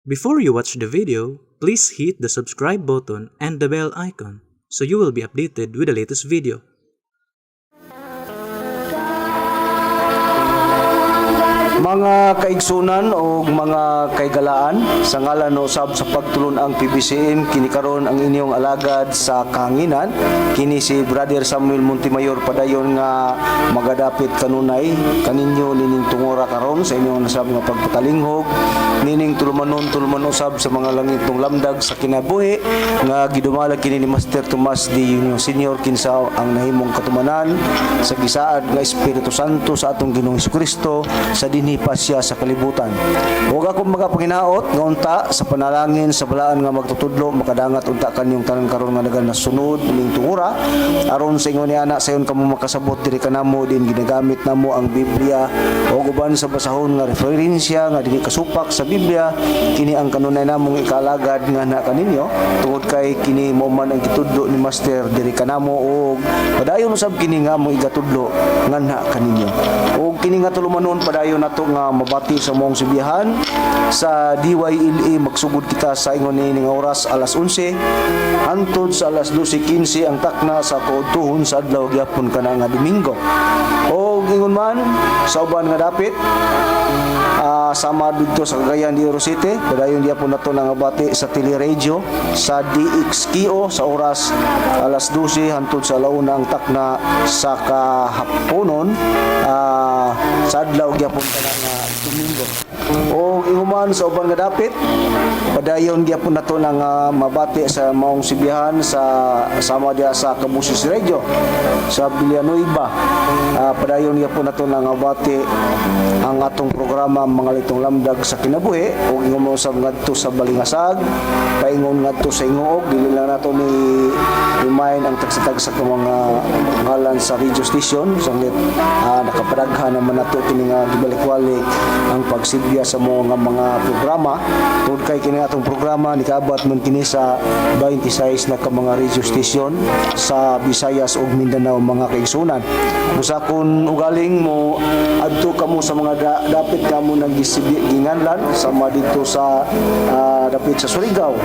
Before you watch the video, please hit the subscribe button and the bell icon so you will be updated with the latest video. Mga kaigsunan o mga kaigalaan, sa ngalan usab sa pagtulon ang PBCM, kini karon ang inyong alagad sa kahanginan. Kini si Brother Samuel Montemayor, padayon nga magadapit kanunay kaninyo nining tungura karon sa inyong nasab nga pagpatalinghog nining tulumanon, tuluman usab sa mga langitong lamdag sa kinabuhi nga gidumala kini ni Master Tomas D. Union Senior, kinsa ang nahimong katumanan sa gisaad nga Espiritu Santo sa atong Ginoong Kristo sa dinhi pa siya sa kalibutan. Ug akong mga panginaot nga unta sa panalangin sa balaan nga magtutudlo makadangat unta kanyong tanan karon nga nagan nasunod ning tungura, aron sa ingon ni ana sayon kamo makasabot diri kanamo din ginagamit namo ang Biblia o uban sa basahon nga referensya nga dili kasupak sa Biblia. Kini ang kanunay namong ikalagad nga na kaninyo tungod kay kini mo man ang gitudlo ni Master diri kanamo og padayon usab kini nga among igatudlo nga na kaninyo. Ug kini nga tulumanon, padayon nato nga mabati sa mong sibihan sa DYLE. Magsugod kita sa ingon ni nga oras, alas 11 hantod sa alas 12:15 ang takna sa kaudtuhon sa adlaw gyapon kana nga Domingo. Og ingon man sa uban nga dapit, sama didto sa Cagayan de Oro City, padayon diya po nato nga bati sa teleradio sa DXKO sa oras alas 12 hantod sa alauna ang takna sa kahaponon, sa adlaw gyapon kana nga Domingo. O inguman sa uban nga dapit, padayon gyapon nato nga mabati sa maong sibihan sa sama diya sa Kabusis Radio sa Villanueva. Padayon gyapon nato nga mabati ang atong programa Mga Litong Lamdag sa Kinabuhi ug ingon usab ngadto sa Balingasag, paingon ngadto sa Ingoog. Dili lang nato ni remind ang tagsa-tagsa ka mga ngalan sa radio station sanglit nakapadaghan naman nato kini nga gibalik-walik ang pagsibya sa mga programa, tungod kay kini atong programa nikaabot man kini sa 26 na ka mga radio station sa Visayas ug Mindanao, mga kaigsunan. Busa kun ugaling mo adto kamo sa mga dapit kamo nang gisibi ginganlan sama dito sa dapit sa Surigao,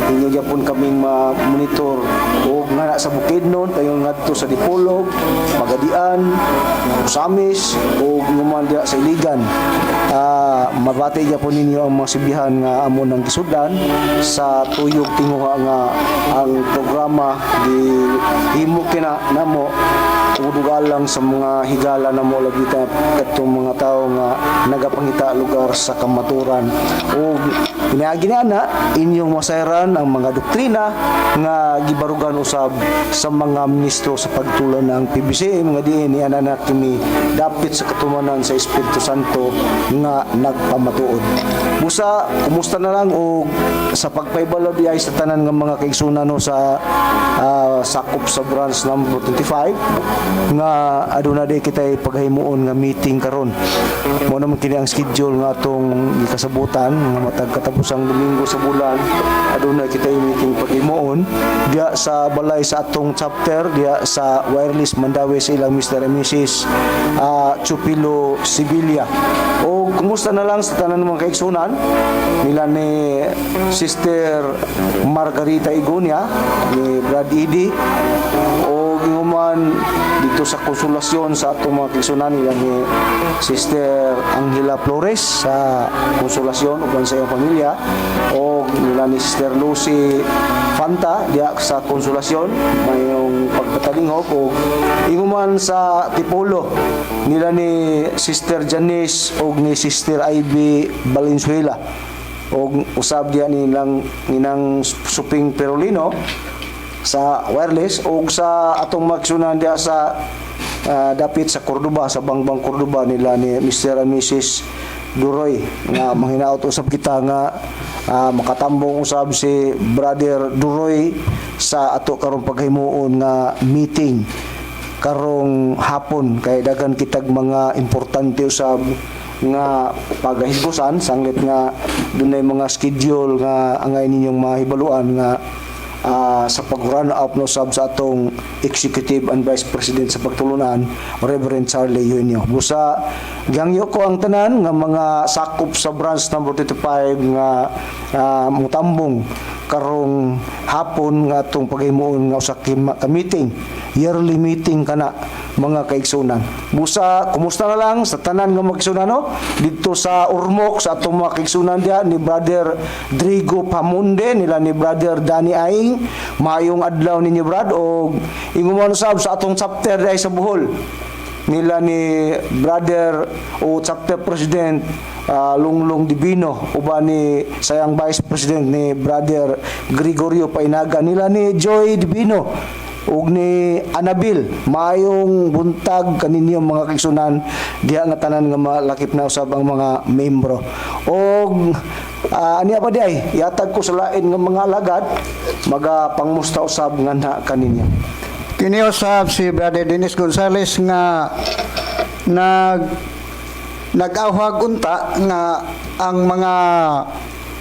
inyo gyapon kaming ma-monitor og nga na sa Bukidnon, paingon ngadto sa Dipolog, Pagadian, Ozamiz ug nguman diha sa Iligan. Mabati gyapon ninyo ang mga sibihan nga amo nang gisudan sa tuyog tinguha nga ang programa gi himo kina namo udugalang sa mga higala namo, labi ta katong mga tawo nga nagapangita lugar sa kamaturan, ug pinaagi ni ana inyong masayran ang mga doktrina nga gibarugan usab sa mga ministro sa pagtulon ng PBCM nga diin ni ana na kini dapit sa katumanan sa Espiritu Santo nga nagpamatuod. Busa kumusta na lang og sa pagpahibalo diay sa tanan nga mga kaigsunan no sa sakop sa branch number 25 nga aduna di kitay paghimuon nga meeting karon. Mo naman kini ang schedule nga atong gikasabutan nga matag katapusang Domingo sa bulan aduna kitay meeting paghimuon diya sa balay sa atong chapter diya sa Wireless Mandaue sa ilang Mr. and Mrs. Chupilo Sibilia. O kumusta na lang sa tanan mga kaigsunan nila ni Sister Margarita Igonia, ni Brad Edie, o ginguman dito sa Konsolasyon sa atong mga kaigsunan nila ni Sister Angela Flores sa Konsolasyon uban sa iyang pamilya, o nila ni Sister Lucy Fanta diya sa Konsolasyon, mayong pagpatalingog, o inguman sa Tipolo nila ni Sister Janice o ni Sister Ivy Valenzuela, o usab diya nilang ninang Suping Perolino sa Wireless, o sa atong magsunan diya sa dapit sa Cordoba, sa Bangbang Cordoba, nila ni Mr. and Mrs. Duroy, nga manghinaot usab kita nga makatambong usab si Brother Duroy sa ato karong paghimuon nga meeting karong hapon, kay daghan kitag mga importante usab nga pagahisgusan sanglit nga dunay mga schedule nga angay ninyong mahibaluan nga Sa pag-run up no sab sa atong Executive and Vice President sa pagtulunan, Reverend Charlie Eugenio. Busa gangyo ko ang tanan nga mga sakop sa branch number 25 nga mutambong karong hapon nga atong paghimuon nga usa ka meeting, yearly meeting kana, mga kaigsunan. Busa kumusta na lang sa tanan nga mga kaigsunan, no, didto sa Ormoc, sa atong mga kaigsunan diha ni Brother Drigo Pamunde, nila ni Brother Danny Aing. Maayong adlaw ninyo, brad, og ingon man usab sa atong chapter diha sa Bohol, nila ni Brother o chapter president Lunglong Divino, uban ni sayang vice president ni Brother Gregorio Painaga, nila ni Joy Divino ug ni Anabil. Maayong buntag kaninyo, mga kaigsunan diha nga tanan nga malakip na usab ang mga membro. Og aniya pa di ay yatag ko sa lain nga mga alagad, maga pangmusta usab nganha kaninyo. Kini usab si Brother Dennis Gonzales nga nag-awhag unta nga ang mga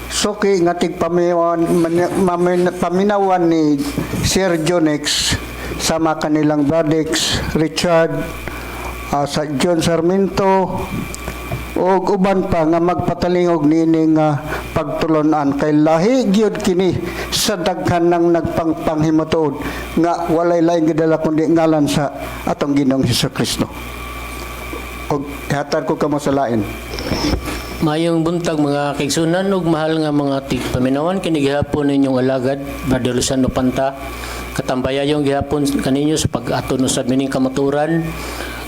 suki nga tigpaminawan paminawan ni Sir Jonex sama kanilang Bradex Richard, sa John Sarmiento ug uban pa nga magpatalingog niini nga pagtulunan, kay lahi gyud kini sa daghan ng nagpangpanghimutuod nga walay laing gidala kundi ngalan sa atong Ginoong Hesus Kristo. Ug hatag ko kamo sa lain. Mayong buntag, mga kaigsunan ug mahal nga mga tigpaminawan. Kini gihapon ninyong alagad, Brother Luciano Panta. Katambayayong gihapon kaninyo sa pag-aton usab mining kamaturan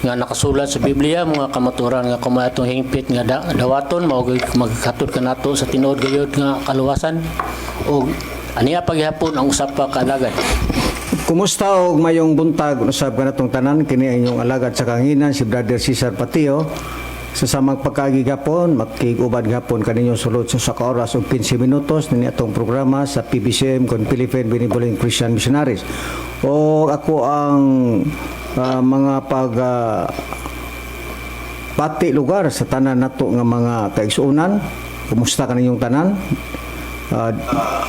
nga nakasulat sa Biblia, mga kamaturan nga kung atong hingpit nga dawaton, mao gyud maghatod kanato sa tinuod gayud nga kaluwasan. Ug aniya paghihapon ang usa pa ka alagad. Kumusta og mayong buntag usab kanatong tanan. Kini ang inyong alagad sa kanginan, si Brother Cesar Patio. Sa samang pagkaagi gapon, makig-uban gapon kaninyo sulod sa usa ka oras ug 15 minutos nini atong programa sa PBCM kon Philippine Benevolent Christian Missionaries. O ako ang mga pag pati lugar sa tanan nato nga mga kaigsuonan. Kumusta kaninyong tanan?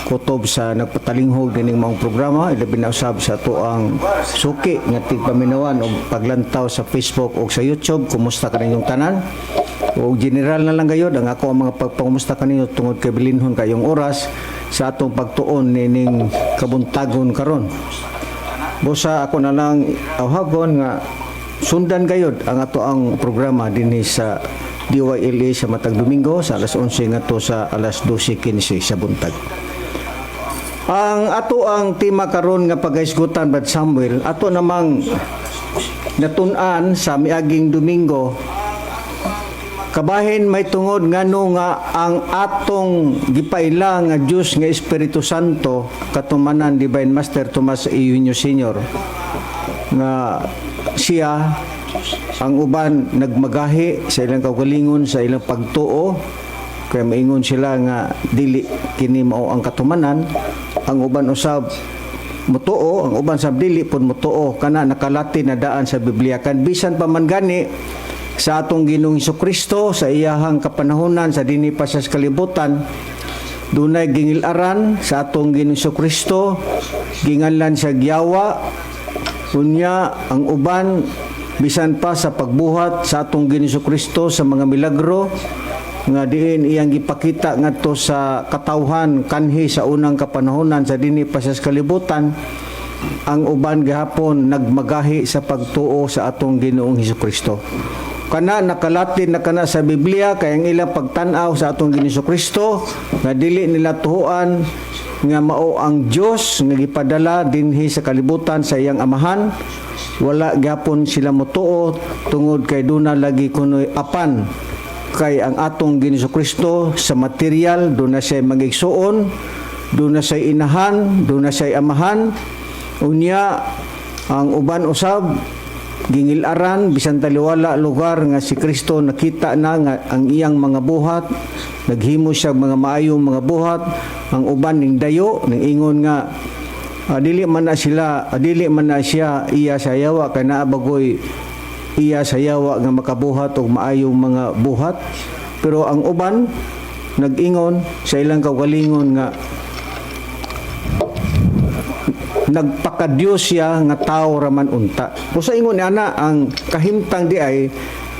Kutob sa nagpatalinghog dining maong programa, ilabi na usab sa ato ang suki nga tigpaminawan og paglantaw sa Facebook o sa YouTube. Kumusta kaninyong tanan? O general na lang gayod ang ako ang mga pagpangumusta kaninyo tungod kay bilinhon kayong oras sa atong pagtuon nining kabuntagon karon. Busa ako na lang awhagon nga sundan gayod ang ato ang programa dinhi sa DYLA sa matag Domingo sa alas 11 ngadto sa alas 12:15 sa buntag. Ang ato ang tema karon nga pagahisgutan, Brad Samuel, ato namang natun-an sa miaging Domingo, kabahin may tungod ngano nga ang atong gipaila nga Dios nga Espiritu Santo, katumanan Divine Master Tomas Eugenio Senior, nga siya ang uban nagmagahi sa ilang kaugalingon, sa ilang pagtuo, kaya maingon sila nga dili kini mao ang katumanan. Ang uban usab mutuo, ang uban sab dili pud mutuo. Kana nakalati na daan sa Biblia. Kan bisan pa man gani sa atong Ginoong Kristo sa iyahang kapanahonan sa dinhi pa sa kalibutan, dunay gingil-aran sa atong Ginoong Kristo, ginganlan sa giyawa. Unya ang uban, bisan pa sa pagbuhat sa atong Ginoong Kristo sa mga milagro nga diin iyang gipakita ngadto sa katawhan kanhi sa unang kapanahonan sa dinhi pa sa kalibutan, ang uban gihapon nagmagahi sa pagtuo sa atong Ginoong Kristo. Kana nakalatin na kana sa Biblia, kay ang ilang pagtan-aw sa atong Ginoong Kristo nga dili nila tuoan nga mao ang Dios nga gipadala dinhi sa kalibutan sa iyang amahan. Wala gyapon sila motuo tungod kay duna lagi kunoy apan, kay ang atong Ginoong Kristo sa material duna siya magigsuon, duna siya inahan, duna siya amahan. Unya ang uban usab gingilaran bisan taliwala lugar nga si Kristo nakita na nga ang iyang mga buhat, naghimo siya mga maayong mga buhat, ang uban ning dayo ning ingon nga dili man na sila, dili man na siya iya sa yawa, kay naa bagoy iya sa yawa nga makabuhat og maayong mga buhat. Pero ang uban nag-ingon sa ilang kaugalingon nga Nagpaka-Dios siya nga tao raman unta. Kung sa ingon ni ana, ang kahimtang di ay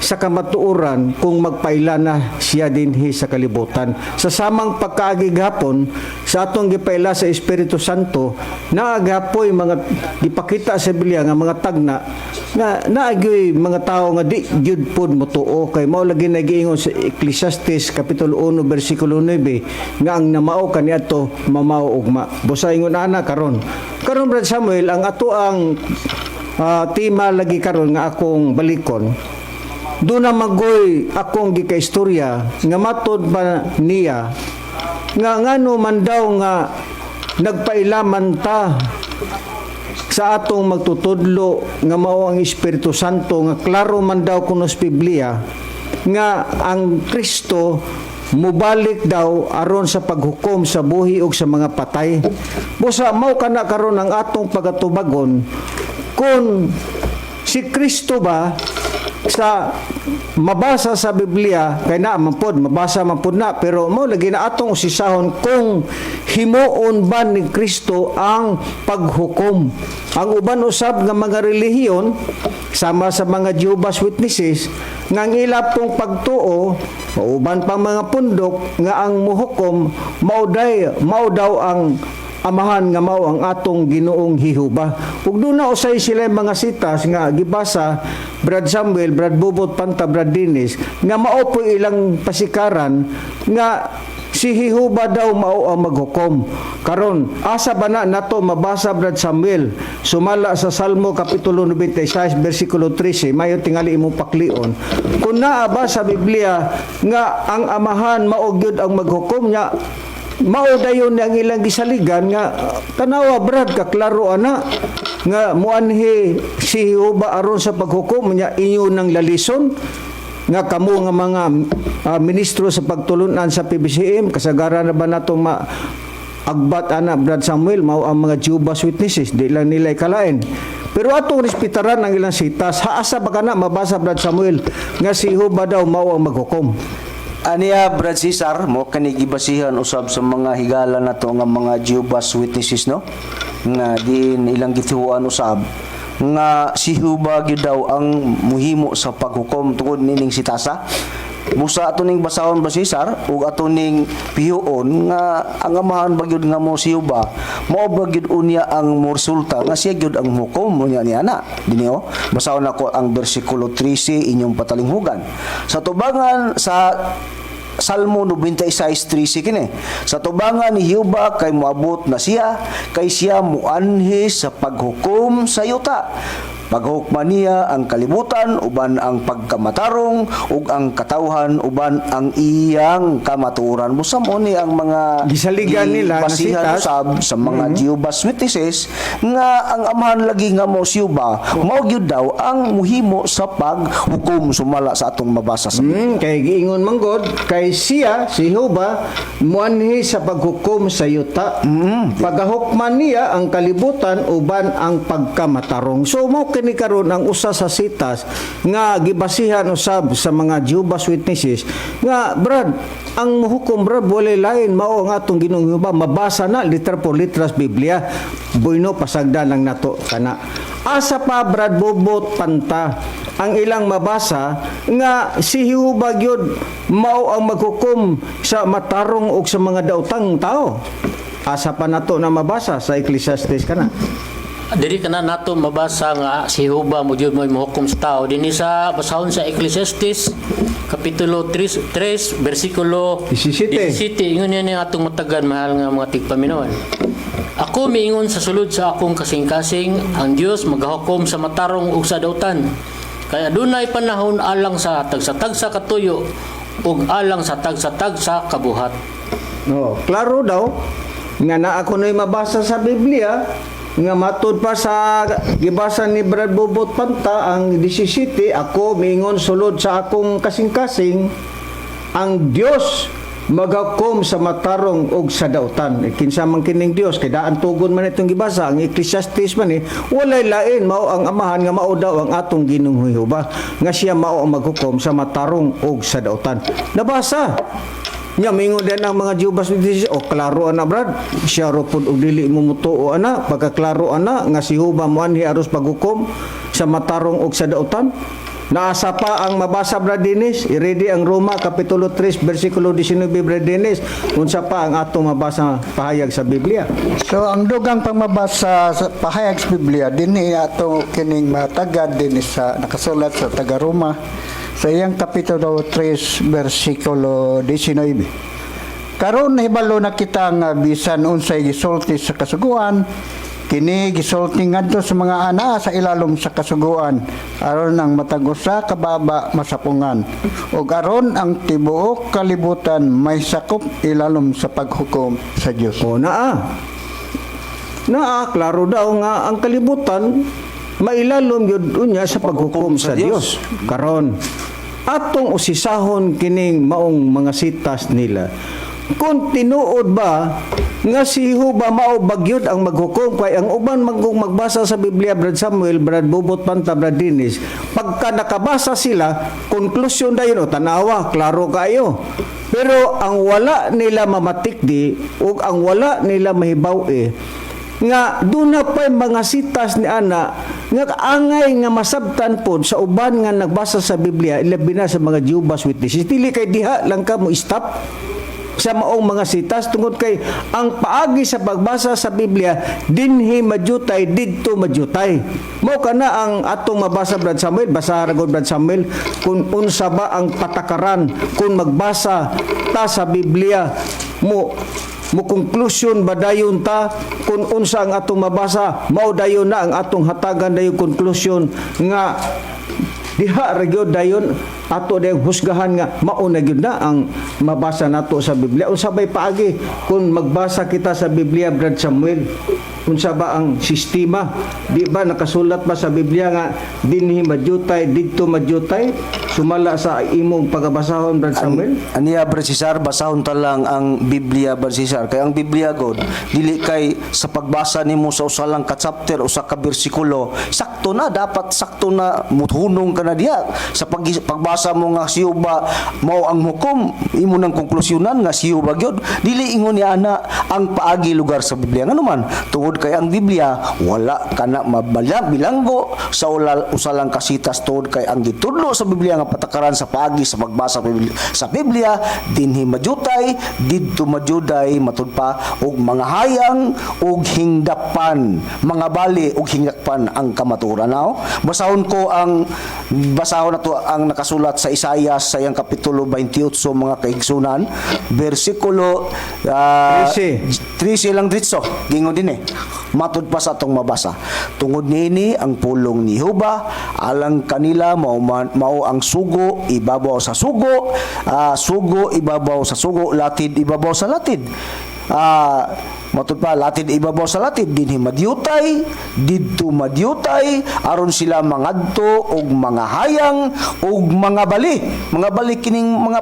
sa kamatuoran kung magpaila na siya dinhi sa kalibutan. Sa samang pagkaagi gapon sa atong gipaila sa Espiritu Santo, naagapoy mga gipakita sa Biblia nga mga tagna nga naagyoy mga tao nga di gyud pod motuo, kay mao lagi nagiingon sa Ecclesiastes kapitulo 1 bersikulo 9 nga ang namao kaniadto mamao ugma. Busa ingon ana karon. Karon, Brad Samuel, ang ato ang tema lagi karon nga akong balikon, doon na magoy akong gikaistorya nga matod pa niya nga ngano man daw nga nagpailaman ta sa atong magtutudlo nga mao ang Espiritu Santo, nga klaro man daw kuno sa Biblia nga ang Kristo mubalik daw aron sa paghukom sa buhi ug sa mga patay. Busa mao kana karon ang atong pagatubagon kung si Kristo ba sa mabasa sa Biblia, kay na man pod mabasa man pod na, pero mo lagi na atong usisahon kung himuon ba ni Kristo ang paghukom. Ang uban usab nga mga relihiyon sama sa mga Jehovah's Witnesses nga ang ila pong pagtuo, uban pang mga pundok, nga ang muhukom mao daw ang Amahan nga mao ang atong Ginoong Jehova. Ug doon na usay sila mga sitas nga gibasa, Brad Samuel, Brad Bubot Panta, Brad Dennis, nga mao po ilang pasikaran nga si Jehova daw mao ang maghukom. Karon, asa ba na nato mabasa, Brad Samuel? Sumala sa Salmo kapitulo 96 bersikulo 13, mayo tingali imong paklion. Kung naa ba sa Biblia nga ang Amahan mao gyud ang maghukom niya, mao dayon ang ilang gisaligan nga tanawa, Brad, kaklaro ana nga muanhi si Jehova aron sa paghukom niya, inyo nang lalison nga kamo nga mga ministro sa pagtulunan sa PBCM. Kasagaran na ba natong ma agbat ana, Brad Samuel, mao ang mga Jehovah's Witnesses, di lang nila ikalain, pero atong respetaran ang ilang sitas. Haasa ba kana mabasa, Brad Samuel, nga si Jehova daw mao ang maghukom? Aniya, Brad Cesar, mo kani gibasihan usab sa mga higala nato nga mga Jehovah's Witnesses, no, nga diin ilang gituan usab nga si Jehova gyud daw ang muhimo sa paghukom tungod nining sitasa. Busa ato ning basahon ba, Cesar, ug ato ning pihuon nga ang Amahan ba gyud nga mo si Jehova mao ba gyud unya ang moresulta nga siya gyud ang hukom unya ni ana dinhi, oh. Basahon nako ang bersikulo 13, inyong patalinghugan. Sa tubangan sa Salmo 96:13 kini. Sa tubangan ni Jehova kay moabot na siya, kay siya muanhi sa paghukom sa yuta. Paghukman niya ang kalibutan uban ang pagkamatarong ug ang katawhan uban ang iyang kamatuoran. Busa mo ni ang mga Gisaligan nila nga gibasihan sitas. usab sa mga Jehovah's Witnesses nga ang Amahan lagi nga mo si Jehova mao gyud daw ang muhimo sa paghukom sumala sa atong mabasa sa Kay giingon man god kay siya si Jehova muanhi sa paghukom sa yuta. Pagahukman niya ang kalibutan uban ang pagkamatarong. So mao kini karon ang usa sa sitas nga gibasihan usab sa mga Jehovah's Witnesses nga, Brad, ang muhukom, Brad, walay lain, mao ang atong Ginoong Jehova. Mabasa na litra por litras Biblia. Bueno, pasagdan lang nato kana. Asa pa, Brad Bobot Panta, ang ilang mabasa nga si Jehova gyud mao ang maghukom sa matarong ug sa mga daotang tao? Asa pa nato na mabasa sa Ecclesiastes kana? Diri kana nato mabasa nga si Jehova mo jud mo'y mohukom sa tao. Dinhi sa basahon sa Ecclesiastes kapitulo 3, 3 bersikulo 17. 17. Ingon niya ni atong matagan, mahal nga mga tigpaminawan. "Ako miingon sa sulod sa akong kasing-kasing, ang Dios magahukom sa matarong ug sa dautan. Kay adunay panahon alang sa tagsa-tagsa katuyo ug alang sa tagsa-tagsa kabuhat." No, klaro daw nga naa ko na'y mabasa sa Biblia nga matud pa sa gibasa ni Brad Bobot Panta ang 17, "Ako miingon sulod sa akong kasing-kasing, ang Dios magakom sa matarong og sa dautan." Eh, kinsa man kining Dios, kay daan tugon man itong gibasa ang Ecclesiastes man eh, walay lain, mao ang Amahan nga mao daw ang atong Ginoong Jehova nga siya mao ang maghukom sa matarong og sa dautan. Nabasa. Nya mingon din ang mga Jehovah's Witnesses, "Oh, klaro ana, Brad, siya ro pud og dili mo mutuo ana, pagkaklaro ana nga si Jehova moanhi aros paghukom sa matarong og sa dautan." Naasa pa ang mabasa, Brad Dennis? I-ready ang Roma Kapitulo 3 versikulo 19, Brad Dennis. Unsa pa ang atong mabasa pahayag sa Biblia? So ang dugang pangmabasa sa pahayag sa Biblia dinhi ato kining matagad din sa nakasulat sa taga Roma sa iyang kapitulo 3 bersikulo 19. Karon nahibalo na kita nga bisan unsay gisulti sa kasuguan, kini gisulti ngadto sa mga anaa sa ilalom sa kasuguan aron ang matag usa ka baba masapungan ug aron ang tibuok kalibutan may sakop ilalom sa paghukom sa Dios. O naa. Naa, klaro daw nga ang kalibutan mailalom yun unya sa paghukom sa Dios. Karon, atong usisahon kining maong mga sitas nila. Kung tinuod ba nga si Jehova mao bagyod ang maghukom, kay ang uban manggong magbasa sa Biblia, Brad Samuel, Brad Bobot Panta, Brad Dennis, pagka nakabasa sila, konklusyon dayon, "O tanawa, klaro kayo." Pero ang wala nila mamatikdi ug ang wala nila mahibaw-i nga duna pa'y mga sitas ni ana nga angay nga masabtan pod sa uban nga nagbasa sa Biblia, ilabi na sa mga Jehovah's Witnesses. Dili kay diha lang ka mo stop sa maong mga sitas tungod kay ang paagi sa pagbasa sa Biblia, dinhi madyutay, didto madyutay. Mao kana ang atong mabasa, Brad Samuel. Basa ra gud, Brad Samuel, kung unsa ba ang patakaran kung magbasa ta sa Biblia, mo mo konklusyon ba dayon ta kung unsa ang atong mabasa, mao dayon na ang atong hatagan dayon konklusyon nga diha ra gyud dayon ato dayong husgahan nga mao na gyud na ang mabasa nato sa Biblia? Unsa bay paagi kung magbasa kita sa Biblia, Brad Samuel? Unsa ba ang sistema? Di ba nakasulat ba sa Biblia nga dinhi madyutay, didto madyutay, sumala sa imong pagabasahon, Brad Samuel? Aniya, Brad Cesar, basahon ta lang ang Biblia, Brad Cesar. Kay ang Biblia god, dili kay sa pagbasa nimo sa usa lang ka chapter, usa ka bersikulo, sakto na, dapat sakto na muthunong ka na diha. Sa pagbasa mo nga si Jehova mao ang hukom, imo nang konklusyonan nga si Jehova gyud. Dili ingon ni ana ang paagi lugar sa Biblia. Ngano man, tungod kay ang Biblia wala ka na mabala bilanggo sa usa lang kasitas, tungod kay ang gitudlo sa Biblia nga patakaran sa paagi sa pagbasa sa Biblia, dinhi majutay, didto majuday, matud pa og mga hayang og hingdapan, mga bali og hingdakpan ang kamatuoran. Now, basahon nato ang nakasulat sa Isaias sa iyang kapitulo 28, mga kaigsunan, bersikulo 13. 13 lang dritso. Gingon din eh. Matud pa sa atong mabasa. "Tungod niini ang pulong ni Jehova alang kanila mao ang sugo ibabaw sa sugo, sugo ibabaw sa sugo, latid ibabaw sa latid. Matud pa, latid ibabaw sa latid, dinhi madyutay, didto madyutay, aron sila mangadto og mga hayang og mga bali." Mga bali kining mga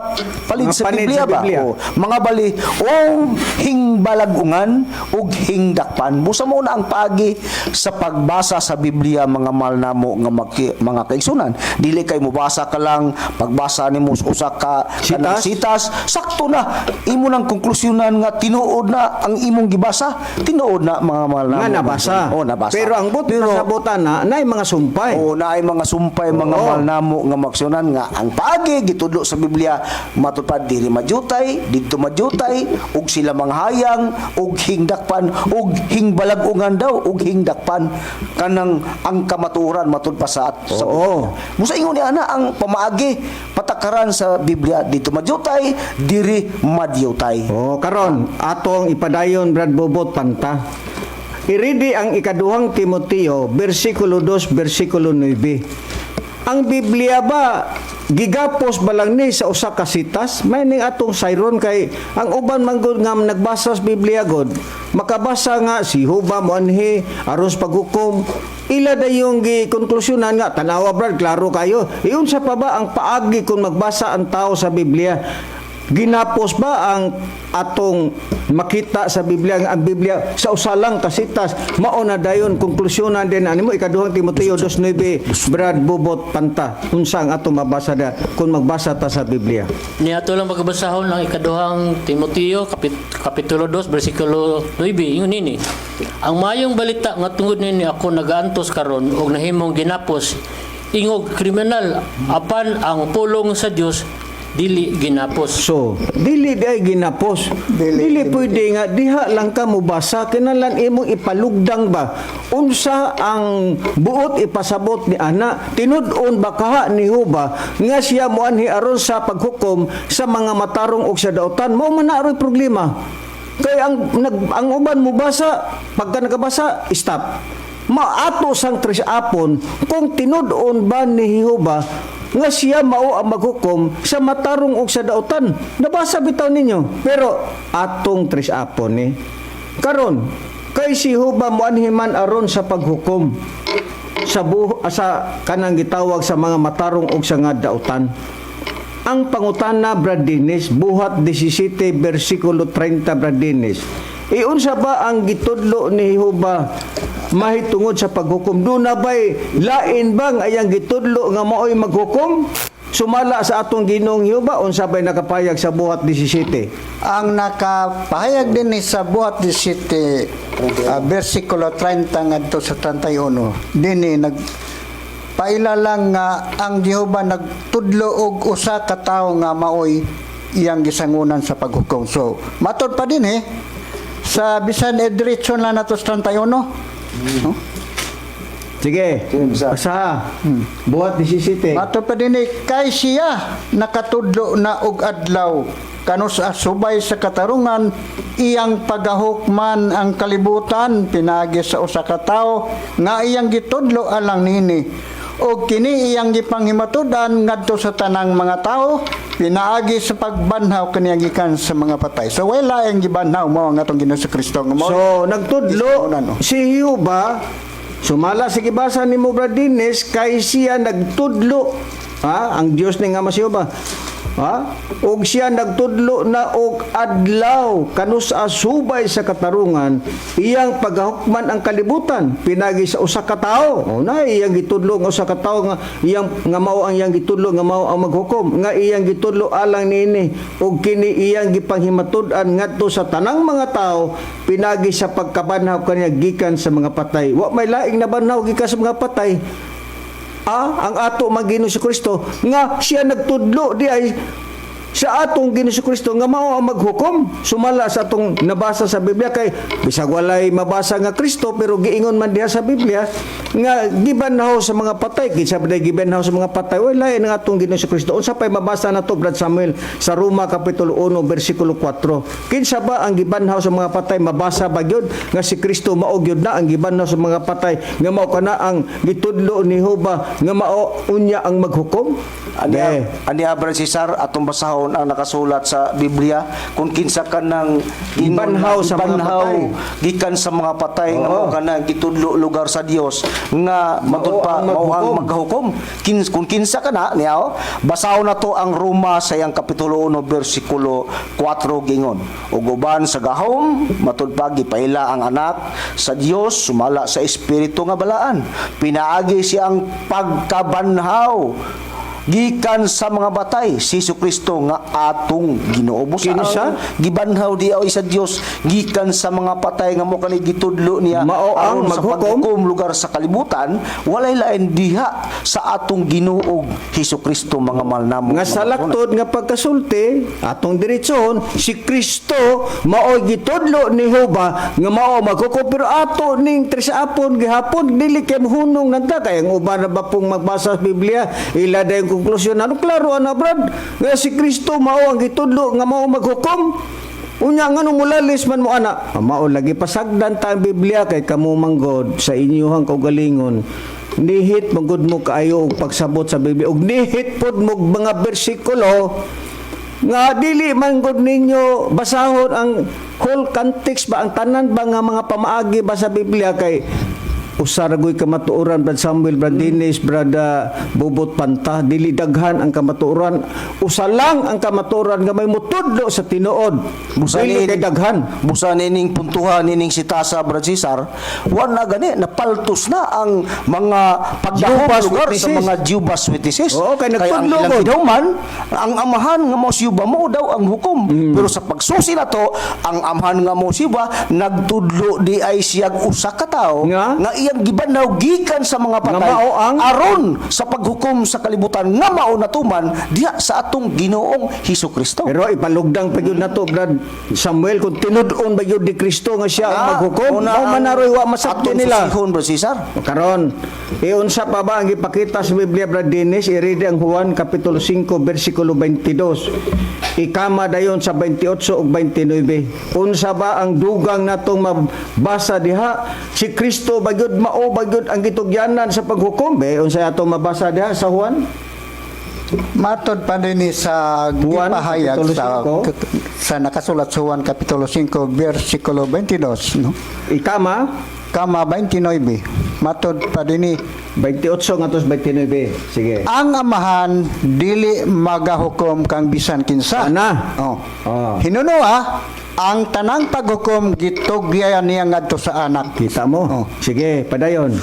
palid Mga sa panid Biblia sa ba? Biblia. O, mga bali og hingbalagungan og hingdakpan. Busa mo na ang paagi sa pagbasa sa Biblia, mga mahal namo nga mga kaigsunan. Dili kay mobasa ka lang, pagbasa nimo usa ka kanang Sitas? sitas, sakto na imo nang konklusyonan nga tinuod na ang imong gibasa. Tinuod na, mga mahal namo. Nga nabasa. Oh, nabasa. Pero ang but Pero nasabutan na naay mga sumpay. Oo, naay mga sumpay, mga mahal namo nga maksyonan, nga ang paagi gitudlo sa Biblia matupad, diri madyutay, didto madyutay, ug sila mga hayang ug hingdakpan ug hingbalagungan daw ug hingdakpan kanang ang kamatuoran matud pa sa Biblia. Musa ingon ni ana ang pamaagi patakaran sa Biblia, didto madyutay, diri madyutay. Oh, karon atong ipadayon, Brad Bobot Panta. Iridi ang ikaduhang Timoteo, bersikulo 2, bersikulo 9. Ang Biblia ba gigapos ba lang ni sa usa ka sitas? May ning atong sayron kay ang uban man gud nga nagbasa sa Biblia god, makabasa nga si Jehova moanhi aron sa paghukom, ila dayong gikonklusyonan nga, "Tanawa, Brad, klaro kayo." Iunsa pa ba ang paagi kung magbasa ang tao sa Biblia? Ginapos ba ang atong makita sa Biblia nga ang Biblia sa usa lang kasitas mao na dayon konklusyonan din ani mo? Ikaduhang Timoteo 2:9, Brad Bubot Panta, unsa ang atong mabasa da kung magbasa ta sa Biblia? Niato lang pagbasahon ang Ikaduhang Timoteo kapitulo 2 bersikulo 9, ingon nini: "Ang mayong balita nga tungod nini ako nagaantos karon og nahimong ginapos ingog kriminal, apan ang pulong sa Dios dili ginapos." So, dili di ay ginapos. Dili, Dili, pwede nga diha lang ka mobasa, kinahanglan imong ipalugdang ba unsa ang buot ipasabot ni ana. Tinud-on ba kaha ni Huba nga siya moanhi aron sa paghukom sa mga matarong og sa dautan? Mao man na aroy problema. Kay ang uban mobasa, pagka nakabasa, stop. Maato sang tres apon kung tinud-on ba ni Jehova nga siya mao ang maghukom sa matarong og sa dautan. Nabasa bitaw ninyo. Pero atong tres apon ni. Karon, kay si Jehova moanhi man aron sa paghukom sa kanang gitawag sa mga matarong og sa nga dautan. Ang pangutana, Brad Dennis, Buhat 17 versikulo 30, Brad Dennis. Iunsa ba ang gitudlo ni Jehova mahitungod sa paghukom? Doon na ba'y lain bang ayang gitudlo nga mao'y maghukom? Sumala sa atong Ginoong Jehova, unsa ba'y nakapayag sa Buhat 17? Ang nakapahayag din ni sa Buhat 17 versikulo 30 ngadto sa 31 dinhi nag paila lang nga ang Jehova nagtudlo og usa ka tawo nga maoy iyang gisangunan sa paghukom. So, matod pa din eh sa bisan e diretso na nato sa 31. No? Sige, Sige, bisa. basa. Buhat 17. Matod pa din eh, kay siya nakatudlo na og adlaw kanus subay sa katarungan iyang pagahukman ang kalibutan pinagi sa usa ka tawo nga iyang gitudlo alang nini, og kini iyang gipanghimatud-an ngadto sa tanang mga tawo pinaagi sa pagbanhaw kaniya gikan sa mga patay. So wala ang gibanhaw mao ang atong Ginoo sa Kristo nga mao So, nagtudlo Gisangunan, oh. si Jehova, sumala sa gibasa ni mo, Brad Dennis, kay siya nagtudlo, ha, ang Dios ni nga si Jehova. Ha? Og siya nagtudlo na og adlaw kanus subay sa katarungan iyang pagahukman ang kalibutan pinagi sa usa ka tawo. O na iyang gitudlo nga usa ka tawo nga iyang nga mao ang iyang gitudlo nga mao ang maghukom, nga iyang gitudlo alang niini, ug kini iyang gipanghimatud-an ngadto sa tanang mga tawo pinagi sa pagkabanhaw kaniya gikan sa mga patay. Wa may laing nabanhaw gikan sa mga patay. Ang ato man Ginoo si Kristo nga siya nagtudlo di ay sa atong Ginoo si Kristo nga mao ang maghukom sumala sa atong nabasa sa Biblia, kay bisag walay mabasa nga Kristo pero giingon man diha sa Biblia nga gibanhaw sa mga patay. Kinsa ba gibanhaw sa mga patay? Wala ang atong Ginoo si Kristo. Unsa pay mabasa nato, Brad Samuel, sa Roma kapitulo 1 bersikulo 4? Kinsa ba ang gibanhaw sa mga patay? Mabasa ba gyud nga si Kristo mao gyud na ang gibanhaw sa mga patay nga mao kana ang gitudlo ni Jehova nga mao unya ang maghukom? Ani, ani Brad Cesar, atong basahon ang nakasulat sa Biblia kung kinsa ka nang Gibanhaw sa mga gibanhaw patay. gikan sa mga patay nga Oo. mao kana gitudlo lugar sa Dios nga matud pa ang mao ang maghukom. maghukom. Kung kinsa ka na niya, oh, basahon na to ang Roma sa iyang kapitulo 1 bersikulo 4, gingon: "Ug uban sa gahom, matud pa gipaila ang anak sa Dios sumala sa espiritu nga balaan pinaagi siyang pagkabanhaw gikan sa mga batay, si Kristo nga atong Ginoo." Busa Kinsa? ang gibanhaw di ay sa Dios gikan sa mga patay nga mo kani gitudlo niya Mao ang aron sa maghukom? paghukom lugar sa kalibutan, walay lain diha sa atong Ginoong Hesus Kristo, mga mahal namo Nga sa laktod nga pagkasulti atong diretsyon, si Kristo mao'y gitudlo ni Jehova nga mao maghukom, pero ato ning trisapon gihapon dili kay hunong nanta, kay ang uban na ba pong magbasa sa Biblia ila dayong konklusyon. Ano klaro ana, Brad, nga si Kristo mao ang gitudlo nga mao maghukom? Unya ngano mulalis man mo ana? Ah, mao lagi pasagdan ta ang Biblia kay kamo manggod sa inyuhang kaugalingon. Nihit manggod mo kaayo og pagsabot sa Biblia ug nihit pod mo og mga bersikulo nga dili man gud ninyo basahon ang whole context ba, ang tanan ba nga mga pamaagi ba sa Biblia, kay Usa ra goy kamatuoran, Brad Samuel, Brad Dennis, Brad Bobot Panta, dili daghan ang kamatuoran. Usa lang ang kamatuoran nga may mutudlo sa tinuod. Busa Dili kay daghan. Busa nining puntuhan nining sitasa, Brad Cesar, wa na gani napaltos na ang mga pagdahom Jehovah's lugar sa Witnesses. mga Jehovah's Witnesses. Oo, kay ang nagtudlo ilang gud. gidawman, ang amahan nga mo si Jehovah mo daw ang hukom. Pero sa pagsusi na to, ang amahan nga mo si Jehovah nagtudlo di ay siyag usa ka tawo Nga? nga iyang gibanaw gikan sa mga patay Nga mao ang- aron sa paghukom sa kalibutan nga mao natuman diha sa atong Ginoong Hesus Kristo. Pero ipalugdang pa gyud nato, Brad Samuel, kung tinud-on ba gyud ni Kristo nga siya ang maghukom, Una mao man ang naroy wa masabti atong nila. susihon, Brad Cesar. Karon, iunsa pa ba ang gipakita sa Biblia, Brad Dennis? I-read ang Juan Kapitulo 5, versikulo 22. Ikama dayon sa 28 ug 29. Unsa ba ang dugang natong mabasa diha? Si Kristo ba gyud mao ba gyud ang gitugyanan sa paghukom? Be, unsa atong mabasa diha sa Juan? Matod pa din ni sa Juan, gipahayag Kapitulo sa nakasulat sa Juan Kapitulo 5 versikulo 22, no? Ikama Kama 29. Matod pa din ni 28 ngadto sa 29. Sige. ang Amahan dili magahukom kang bisan kinsa. Ana. Oh. Ah. Hinunoa ang tanang paghukom gitugyan niya ngadto sa anak. Kita mo? Oh. Sige, padayon.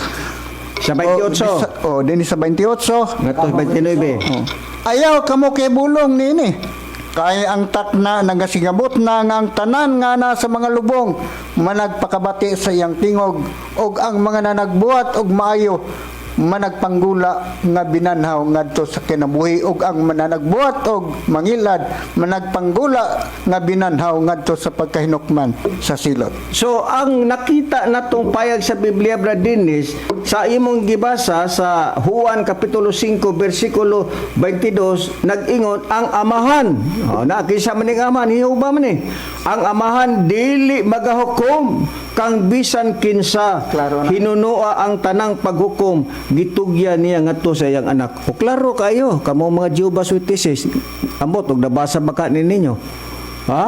Sa 28 Oh, dinhi sa 28. ngadto sa 29. Oh. Ayaw kamo kay bulong niini. Kay ang takna nagasigabot na nga ang tanan nga na sa mga lubong managpakabati sa iyang tingog og ang mga nanagbuhat og maayo managpanggula nga binanhaw ngadto sa kinabuhi ug ang mananagbuhat og mangilad managpanggula nga binanhaw ngadto sa pagkahinukman sa silot. So ang nakita natong payag sa Biblia, Brad Dennis, sa imong gibasa sa Juan Kapitulo 5 versikulo 22, nag-ingon ang Amahan. Oh, na kinsa man ning Amahan, Jehova man ni. Ang Amahan dili magahukom kang bisan kinsa. Klaro na. Hinunoa ang tanang paghukom gitugyan niya ngadto sa iyang anak. O klaro kayo, kamo mga Jehovah's Witnesses, ambot og nabasa ba ka ni ninyo? Ha?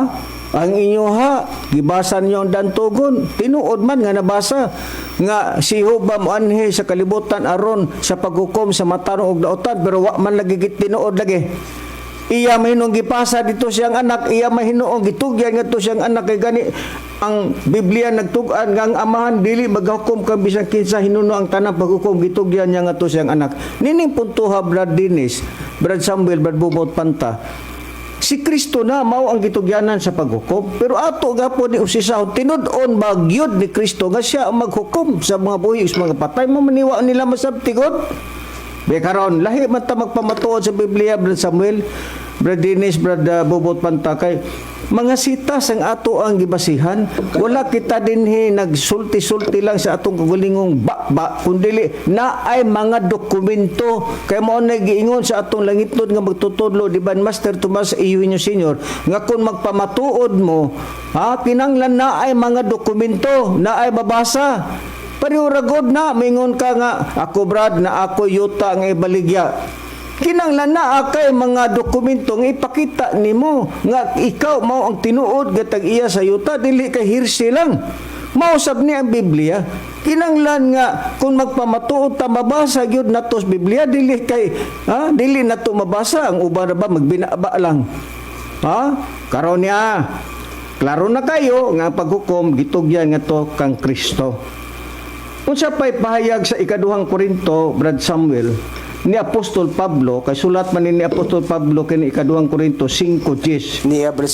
Ang inyo ha, gibasa niyo ang dantugon. Tinuod man nga nabasa nga si Jehova moanhi sa kalibutan aron sa paghukom sa matarong og daotan, pero wa man lagi git tinuod lagi. Iya mahinong gipasa dito siyang anak, iya mahinuong gitugyan ngadto siyang anak, kay gani ang Biblia nagtug-an nga ang Amahan dili maghukom kang bisan kinsa, hinuno ang tanang paghukom gitugyan niya ngadto siyang anak. Nining puntoha, Brad Dennis, Brad Samuel, Brad Bobot Panta, si Kristo na mao ang gitugyanan sa paghukom, pero ato gapon ni usisahon, tinud-on ba gyud ni Kristo nga siya ang maghukom sa mga buhi ug sa mga patay? Mo maniwa nila masabtigod. Be karon lahi man ta magpamatuod sa Biblia, Brad Samuel, Brad Dennis, Brad Bobot Pantakay. Mga sitas ang ato ang gibasihan. Wala kita dinhi nagsulti-sulti lang sa atong kagalingong ba kundili na ay mga dokumento kay mao na giingon sa atong langitnon nga magtutudlo, di ba, Master Tomas Eugenio Senior, nga kung magpamatuod mo, ha, kinanglan na ay mga dokumento na ay mabasa. Pareho ra god na mingon ka nga ako, Brad, na ako yuta nga ibaligya. Kinanglan na akay mga dokumento nga ipakita nimo nga ikaw mao ang tinuod nga tag-iya sa yuta, dili kay hearsay lang. Mao sab ni ang Biblia. Kinanglan nga kung magpamatuod ta mabasa gyud nato sa Biblia, dili kay ha, dili nato mabasa ang uban ra ba magbinaba lang. Ha? Karon niya, klaro na kayo nga ang paghukom gitugyan ngadto kang Kristo. Unsa pa'y pahayag sa ikaduhang Korinto, Brad Samuel, ni Apostol Pablo, kay sulat man ni Apostol Pablo kini ikaduhang Korinto 5:10. Niya, Brad.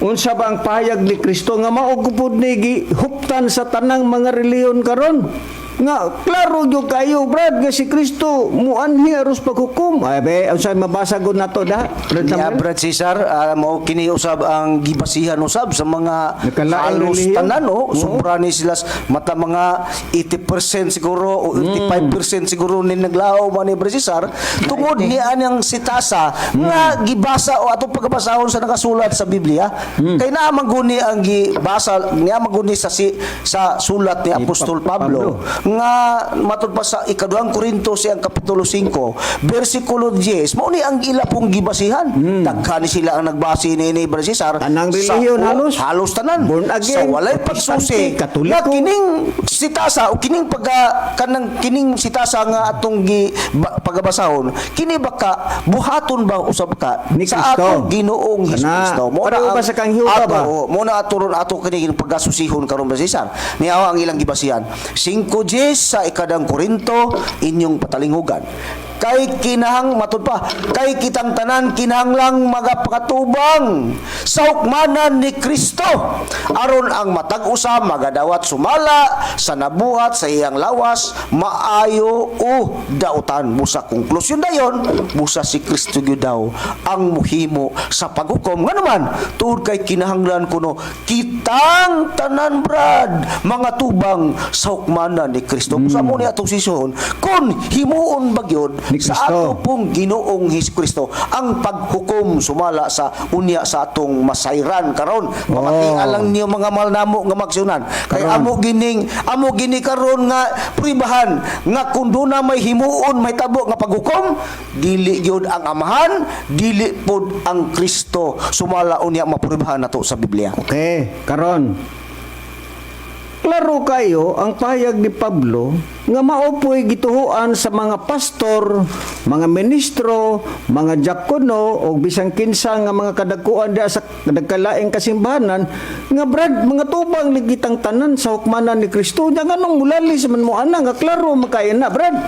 Unsa ba ang pahayag ni Kristo nga mao gupod ni gihuptan sa tanang mga relihiyon karon? Nga klaro gyud kayo, Brad, nga si Kristo muanhi aros paghukom. Ay be, unsa mabasa gud nato da, Brad Niya, Samuel? Brad Cesar, mao kini usab ang gibasihan usab sa mga Nakalaing halos relihiyon. tanan, no? Oo. Sobra ni sila mata mga 80% siguro o 85% siguro ni naglao man ni Brad Cesar tungod ni anang sitasa nga gibasa o atong pagkabasahon sa nakasulat sa Biblia, kay naa man guni ang gibasa niya man guni sa si, sa sulat ni Apostol Pablo, nga matud pa sa ikaduhang Korinto siyang kapitulo 5 bersikulo 10, mao ni ang ila pong gibasihan. Daghan ni sila ang nagbase ni Brad Cesar Tanang sa- relihiyon o, halos. halos tanan Born again, sa walay Protestante, pagsusi Katoliko. nga kining sitasa o kining pagka kanang kining sitasa nga atong gi pagabasahon, kini baka buhaton ba usab ka Ni sa Kristo. atong Ginoong Kana. Hesus Kristo? Mo na Pareho ang ba sa kang Jehova ato, ba? oo, mo na ato ron ato kini pagkasusihon karon ba Cesar. Niya ang ilang gibasihan. 5 sa ikadang Korinto inyong patalinghugan. Kay kinahang matud pa, kay kitang tanan kinahanglang magapakatubang sa hukmanan ni Kristo aron ang matag usa magadawat sumala sa nabuhat sa iyang lawas, maayo o dautan. Busa konklusyon dayon, busa si Kristo gyud daw ang muhimo sa paghukom. Ngano man tuod kay kinahanglan kuno kitang tanan, Brad, mga tubang sa hukmanan ni Kristo. Busa mo ni atong sisuhon kun himuon ba gyud Ni sa Kristo. ato pong Ginoong Hesus Kristo ang paghukom sumala sa unya sa atong masayran karon. Pamatian lang niyo, mga mahal namo nga magsunan, kay Karon. amo gini karon nga pribahan nga kung duna may himuon, may tabo nga paghukom, dili gyud ang Amahan, dili pod ang Kristo sumala unya mapuribahan nato sa Biblia. Okay, karon. Klaro kayo ang pahayag ni Pablo nga maopoy gituhuan sa mga pastor, mga ministro, mga diakono o bisan kinsa nga mga kadagkuan diha sa nagkalaing kasimbahanan nga, Brad, mga tubang ligitang tanan sa hukmanan ni Kristo. Nya nganong mulalis man mo ana nga klaro makain na, Brad?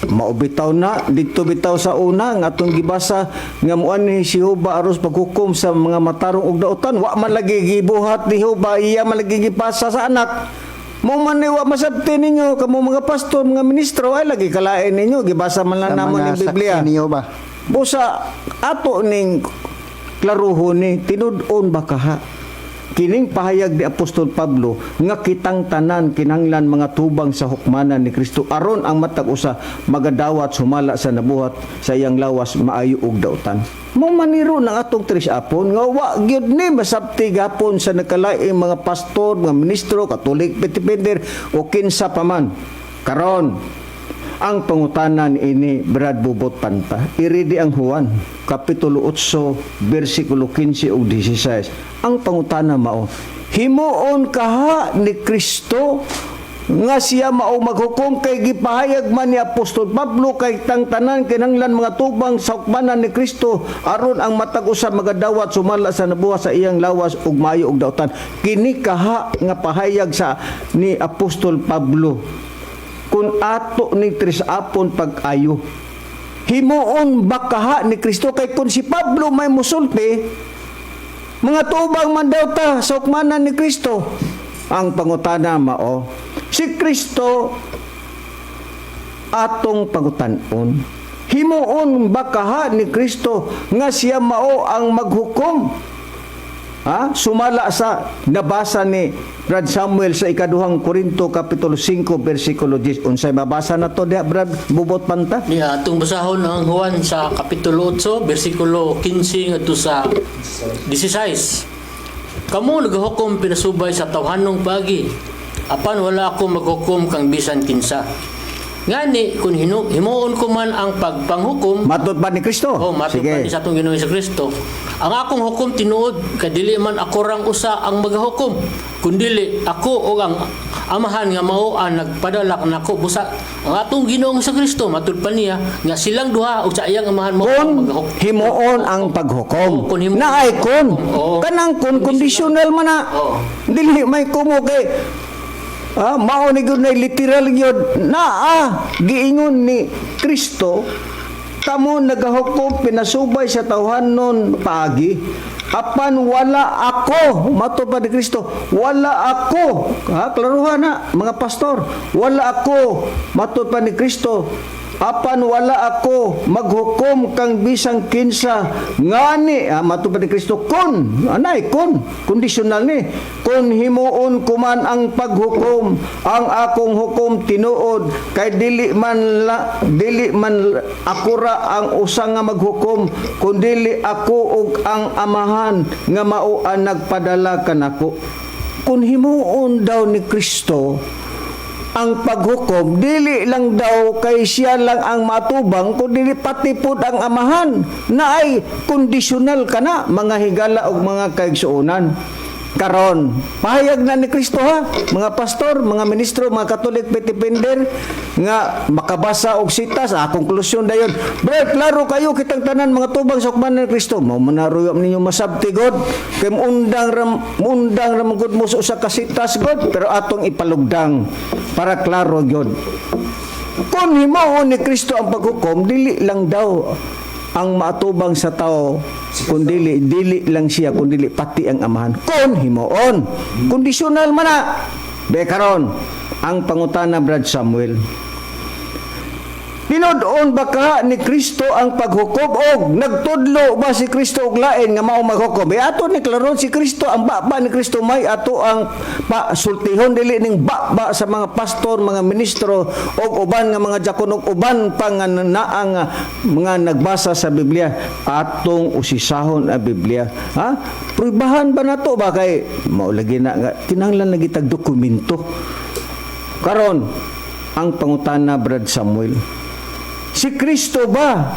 Maubitaw na didto bitaw sa una nga atong gibasa nga muan ni si Jehova aros paghukom sa mga matarong og dautan. Wa man lagi gibuhat ni Jehova, iya man lagi gipasa sa anak mo man ni. Wa masabti ninyo kamo mga pastor, mga ministro, ay lagi kalain ninyo, gibasa man lang Sa namo mga ning Biblia. saksi niyo ba? Busa ato ning klaruhon ni tinud-on ba kaha kining pahayag ni Apostol Pablo nga kitang tanan kinahanglan mga tubang sa hukmanan ni Kristo aron ang matag usa magadawat sumala sa nabuhat sa iyang lawas, maayo ug dautan? Mo maniro ng atong tres apon nga wa gyud ni masabti gapon sa nagkalaing mga pastor, mga ministro, Katolik, Petipender o kinsa pa man. Karon, ang pangutanan ini, Brad Bubot Panta, iridi ang Juan, Kapitulo 8, versikulo 15 ug 16. Ang pangutana mao, himuon kaha ni Kristo nga siya mao maghukom kay gipahayag man ni Apostol Pablo kay tang tanan kinahanglan mga tubang sa hukmanan ni Kristo aron ang matag usa magadawat sumala sa nabuhat sa iyang lawas ug maayo ug dautan? Kini kaha nga pahayag sa ni Apostol Pablo, kung ato ni Tris apon pag-ayo, himuon ba kaha ni Kristo? Kay kung si Pablo may musulti, mga tubang man daw ta sa hukmanan ni Kristo. Ang pangutana mao, si Kristo atong pangutan-on, himuon ba kaha ni Kristo nga siya mao ang maghukom? Ha? Sumala sa nabasa ni Brad Samuel sa ikaduhang Korinto kapitulo 5 bersikulo 10. Unsay mabasa na to diha, Brad Bubot Panta? Niya atong basahon ang Juan sa kapitulo 8 bersikulo 15 ngadto sa 16. Kamo nagahukom pinasubay sa tawhanong pagi. Apan wala ako maghukom kang bisan kinsa. Ngani kung himuon ko man ang pagpanghukom, Matod ba ni Kristo? Oh, matod pa ni sa atong Ginoong Kristo. Ang akong hukom tinuod, kadili man ako rang usa ang magahukom, kundili ako o ang Amahan nga mao ang nagpadala nako. Busa ang atong Ginoong Kristo, matud pa niya nga silang duha ug sa iyang Amahan mao ang Kung magahukom. himuon ang paghukom. Oo, kung himuon Naay ang kun. paghukom. Oo. Kanang kun conditional man na. Oo. Dili may kumo kay mao ni gyud na literal gyud naa giingon ni Kristo, kamo nagahukom pinasubay sa tawhanon paagi, apan wala ako, mato pa ni Kristo, wala ako. Ha, klaruhan na mga pastor, wala ako, mato pa ni Kristo, apan wala ako maghukom kang bisang kinsa. Ngani, mato pa ni Kristo, kun anay kun conditional ni, kun himuon ko man ang paghukom, ang akong hukom tinuod kay dili man ako ra ang usa nga maghukom, kundili ako ug ang Amahan nga mao ang nagpadala kanako. Kun himuon daw ni Kristo ang paghukom, dili lang daw kay siya lang ang matubang, kundi pati pud ang Amahan, na ay kondisyonal kana, mga higala ug mga kaigsuonan. Karon, pahayag na ni Kristo ha, mga pastor, mga ministro, mga Katolik defender nga makabasa og sitas, konklusyon dayon. Bro, klaro kayo kitang tanan mga tubang sa hukman ni Kristo. Mao man na ruyam ninyo masabti God. Kay muundang ra man gud mo sa usa ka sitas God, pero atong ipalugdang para klaro gyud. Kung himuon ni Kristo ang paghukom, dili lang daw ang maatubang sa tao, kundili dili lang siya, kundili pati ang Amahan. Kung himuon, kondisyonal man na. Be karon, ang pangutana, Brad Samuel, tinud-on ba ka ni Kristo ang paghukom og nagtudlo ba si Kristo og lain nga mao maghukom? E ato ni klaron si Kristo, ang baba ni Kristo may ato ang pasultihon, dili ning baba sa mga pastor, mga ministro og uban nga mga diakono og uban pa nga naa nga mga nagbasa sa Biblia. Atong usisahon ang Biblia. Ha? Pruibahan ba nato ba kay mao lagi na nga kinahanglan lagi tag dokumento. Karon, ang pangutana, Brad Samuel, si Kristo ba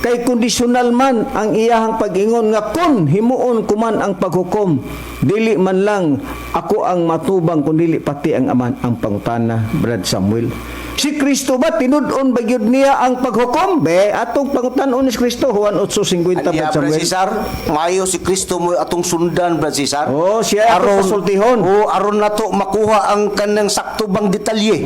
kay kondisyonal man ang iyahang pag-ingon nga kun himuon kuman ang paghukom, dili man lang ako ang matubang kundili pati ang Amahan? Ang pangutana, Brad Samuel, si Kristo ba tinud-on ba gyud niya ang paghukom? Be atong pangutan-on ni Kristo, Juan 8:50. Aniya, Brad Brad Samuel. Cesar, maayo si Kristo mo atong sundan, Brad Cesar. Oh, siya atong pasultihon. Oo, aron nato makuha ang kanang sakto bang detalye.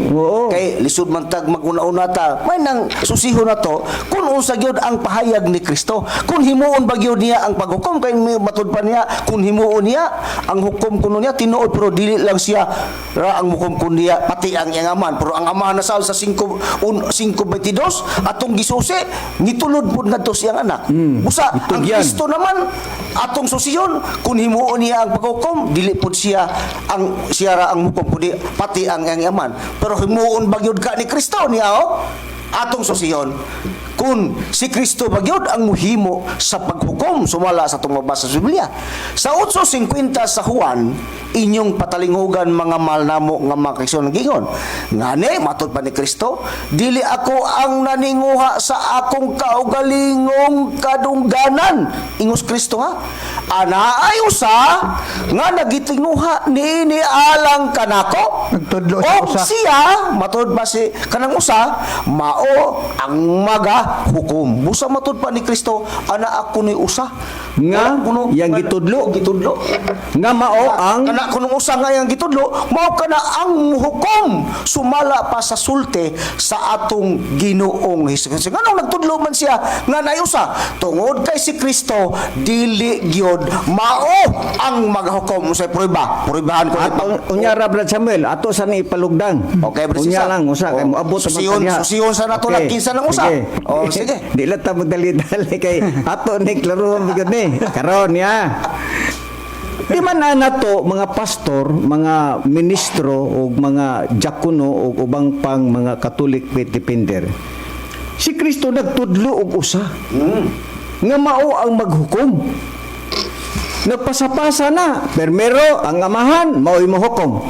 Kay lisod man tag maguna-una ta. May nang susihon nato kung unsa gyud ang pahayag ni Kristo. Kung himuon ba gyud niya ang paghukom, kay may matud pa niya kung himuon niya ang hukom kuno niya tinuod, pero dili lang siya ra ang hukom kun niya, pati ang iyang Amahan. Pero ang Amahan na sa 5 un, 5:22 atong gisusi ngitulod pud ngadto siyang anak. Busa ang Itugyan. Kristo naman atong susiyon kung himuon niya ang paghukom, dili pud siya ang siya ra ang hukom kundi pati ang iyang Amahan. Pero himuon ba gyud ka ni Kristo niya oh? Atong susiyon kung si Kristo ba gyud ang muhimo sa paghukom sumala sa atong mabasa sa Biblia. Sa 8:50 sa Juan, inyong patalinghugan mga mahal namo nga mga kaigsoon, gingon ngani matud pa ni Kristo, dili ako ang naninguha sa akong kaugalingong kadungganan. Ingos Kristo ha, ana ay usa nga nagitinguha niini alang kanako. Nagtudlo siya Og usa. siya matud pa si kanang usa mao ang maga hukom. Busa matud pa ni Kristo, ana ako ni usa Nga, Wala kuno yang gitudlo. Gitudlo nga mao ang kana kunong usa nga yang gitudlo mao kana ang hukom sumala pa sa sulte sa atong Ginoong Hesus. Nganong nagtudlo man siya nga naay usa? Tungod kay si Kristo dili gyud mao ang magahukom. Unsay prueba? Pruebahan ko. Ato unya ra, Brad Samuel, ato sa ni ipalugdang. Okay, Brad Unya Cesar. lang usa kay Oh, moabot sa susiyon- susiyon sa nato lang, kinsa nang usa. Oh, sige. Di lang ta magdali-dali kay ato ni klaro man gyud ni. Karon ya. Di man na nato mga pastor, mga ministro o mga diakono o ubang pang mga Katolik faith defender. Si Kristo nagtudlo og usa nga mao ang maghukom. Nagpasapasa na. Permero, ang Amahan, mao'y mohukom.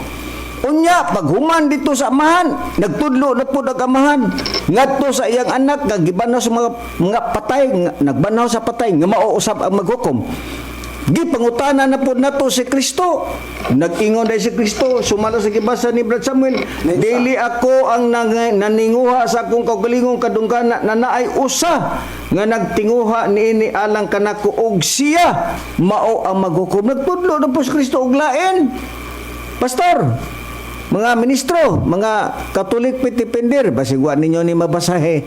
Unya, paghuman dito sa Amahan, nagtudlo na po ang Amahan. Ngadto sa iyang anak, nga gibanaw sa mga patay, nga, nagbanaw sa patay, nga mao usab ang maghukom. Gipangutana na po nato si Kristo. Nag-ingon dahil si Kristo, sumala sa gibasa ni Brad Samuel, dili ako ang naninguha sa akong kaugalingong kadunggana na naay usa nga nagtinguha niini alang kanako og siya mao ang maghukom. Nagtudlo na po si Kristo og lain. Pastor, mga ministro, mga Katolik pitipender, basig wa ninyo ni mabasahe.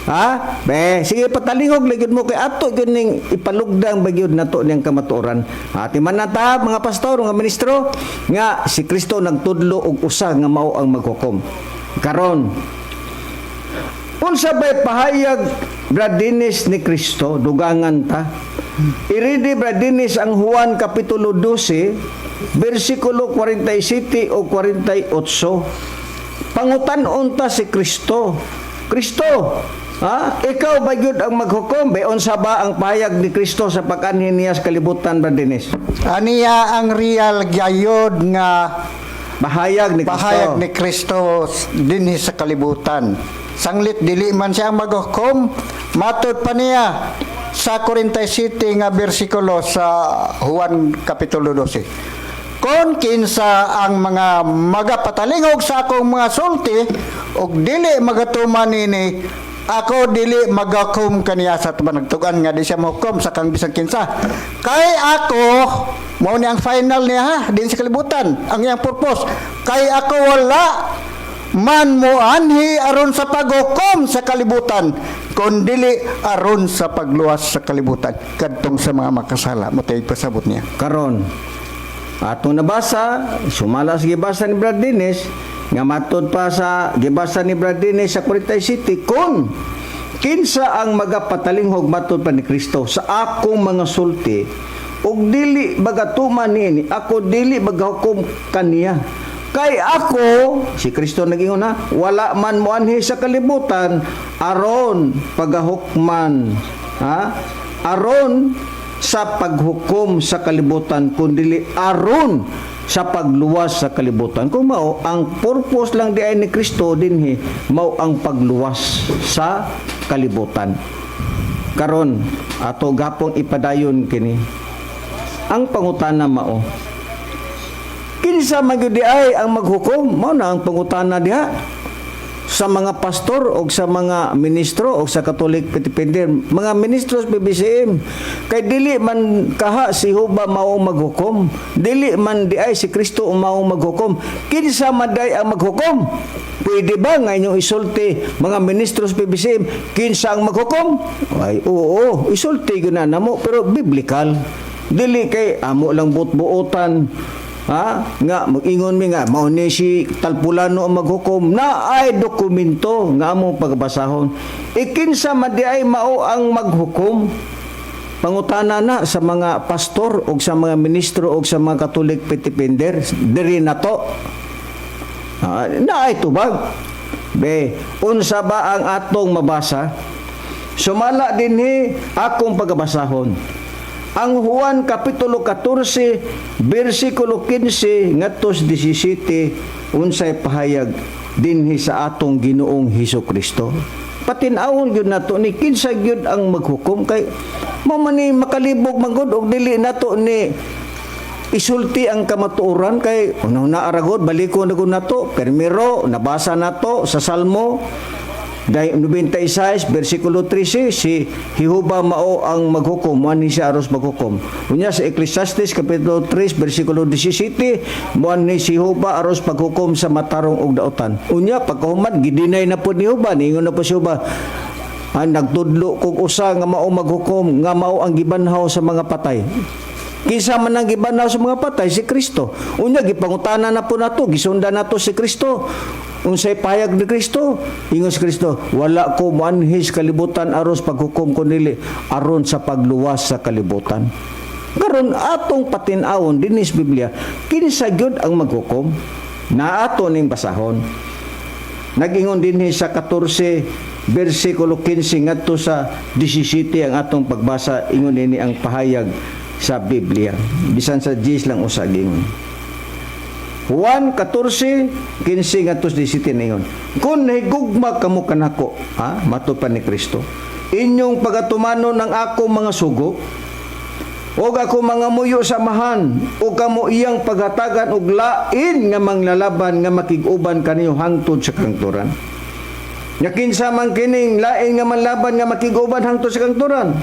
Ha? Be, sige patalingog lagi mo kay ato gyud ning ipalugdang bagyod nato niyang kamatuoran. Ha, timan na ta mga pastor, mga ministro nga si Kristo nagtudlo og usa nga mao ang maghukom. Karon, unsa bay pahayag, Brad Dennis, ni Kristo? Dugangan ta. Iridi, Brad Dennis, ang Juan kapitulo 12 versikulo 47 o 48. Pangutan-on ta si Kristo. Kristo, ha? Ikaw ba gyud ang maghukom? Bay unsa ba ang pahayag ni Kristo sa pag-anhi niya sa kalibutan, Brad Dennis? Aniya ang real gyayod nga Pahayag ni Kristo. pahayag ni Kristo dinhi sa kalibutan. Sanglit dili man siya ang maghukom, matod pa niya sa 47 nga bersikulo sa Juan Kapitulo 12. Kon kinsa ang mga magapatalingog sa akong mga sulti ug dili magatuman nini, ako dili magahukom kaniya. Sa nagtugan nga di siya mohukom sa kang bisan kinsa. Kay ako, mao ni ang final niya ha, din sa kalibutan, ang iyang purpose. Kay ako wala man moanhi aron sa paghukom sa kalibutan, kun dili aron sa pagluwas sa kalibutan kadtong sa mga makasala. Mao pasabot niya. Karon, atong nabasa, sumala sa gibasa ni Brad Dennis, nga matod pa sa gibasa ni Brad Dennis sa 47, kung kinsa ang magapatalinghog, matod pa ni Kristo, sa akong mga sulti ug dili magatuman niini, ako dili magahukom kaniya. Kay ako, si Kristo nag-ingon ha, wala man moanhi sa kalibutan aron pagahukman, ha? Aron sa paghukom sa kalibutan, kundi aron sa pagluwas sa kalibutan. Kung mao, ang purpose lang di ay ni Kristo dinhi mao ang pagluwas sa kalibutan. Karon, ato gapong ipadayon kini. Ang pangutana mao, kinsa man gyud di ay ang maghukom? Mao na ang pangutana diha sa mga pastor o sa mga ministro o sa Catholic Petipinder, mga ministro sa PBCM, kay dili man kaha si Huba mao maghukom, dili man di ay si Kristo mao maghukom. Kinsa man di ay ang maghukom? Pwede ba nga inyong isulti, mga ministro sa PBCM, kinsa ang maghukom? Ay oo, isulti gyud na namo, pero biblical. Dili kay amo lang buot-buotan ha, nga mag-ingon mi nga mao ni si Talpulano ang maghukom. Na ay dokumento nga among pagbasahon. Ikinsa man di ay mao ang maghukom? Pangutana na sa mga pastor o sa mga ministro o sa mga Catholic Petipinder diri nato. Ah, na ay tubag be, unsa ba ang atong mabasa? Sumala dinhi akong pagabasahon ang Juan Kapitulo 14 bersikulo 15 ngadto sa 17. Unsay pahayag dinhi sa atong Ginoong Hesus Kristo? Patin-awon gyud nato ni kinsa gyud ang maghukom, kay mao man ni makalibog man gud og dili nato ni isulti ang kamatuoran. Kay una na aragod, baliko na gud nato. Primero nabasa nato sa Salmo 96 bersikulo 13, si Jehova mao ang maghukom, moanhi siya aros maghukom. Unya sa Ecclesiastes kapitulo 3 bersikulo 17, moanhi si Jehova aros paghukom sa matarong ug dautan. Unya pagkahuman, gidinay na pod ni Jehova, niingon na po si Jehova, ang nagtudlo kog usa nga mao maghukom, nga mao ang gibanhaw sa mga patay. Kinsa man ang gibanhaw sa mga patay? Si Kristo. Unya gipangutana na po nato, gisundan nato si Kristo. Unsay pahayag ni Kristo? Ingon si Kristo, wala ko moanhi sa kalibutan aros paghukom kundi aron sa pagluwas sa kalibutan. Karon atong patin-awon dinhi sa Biblia, kinsa gyud ang maghukom? Na ato ning basahon. Nag-ingon dinhi sa 14 bersikulo 15 ngadto sa 17 ang atong pagbasa, ingon dinhi ang pahayag sa Biblia. Bisan sa Gs lang usa gingon. Juan 14, 15 ngadto sa 17 ingon. Kung nahigugma kamo kanako, ha, matud pa ni Kristo, inyong pagatumanon ang akong mga sugo, og ako mga muyo sa Amahan, ug kamo iyang paghatagan og lain nga manglalaban nga makig-uban kaniyo hangtod sa kangturan. Nya kinsa man kining lain nga manlaban nga makig-uban hangtod sa kangturan?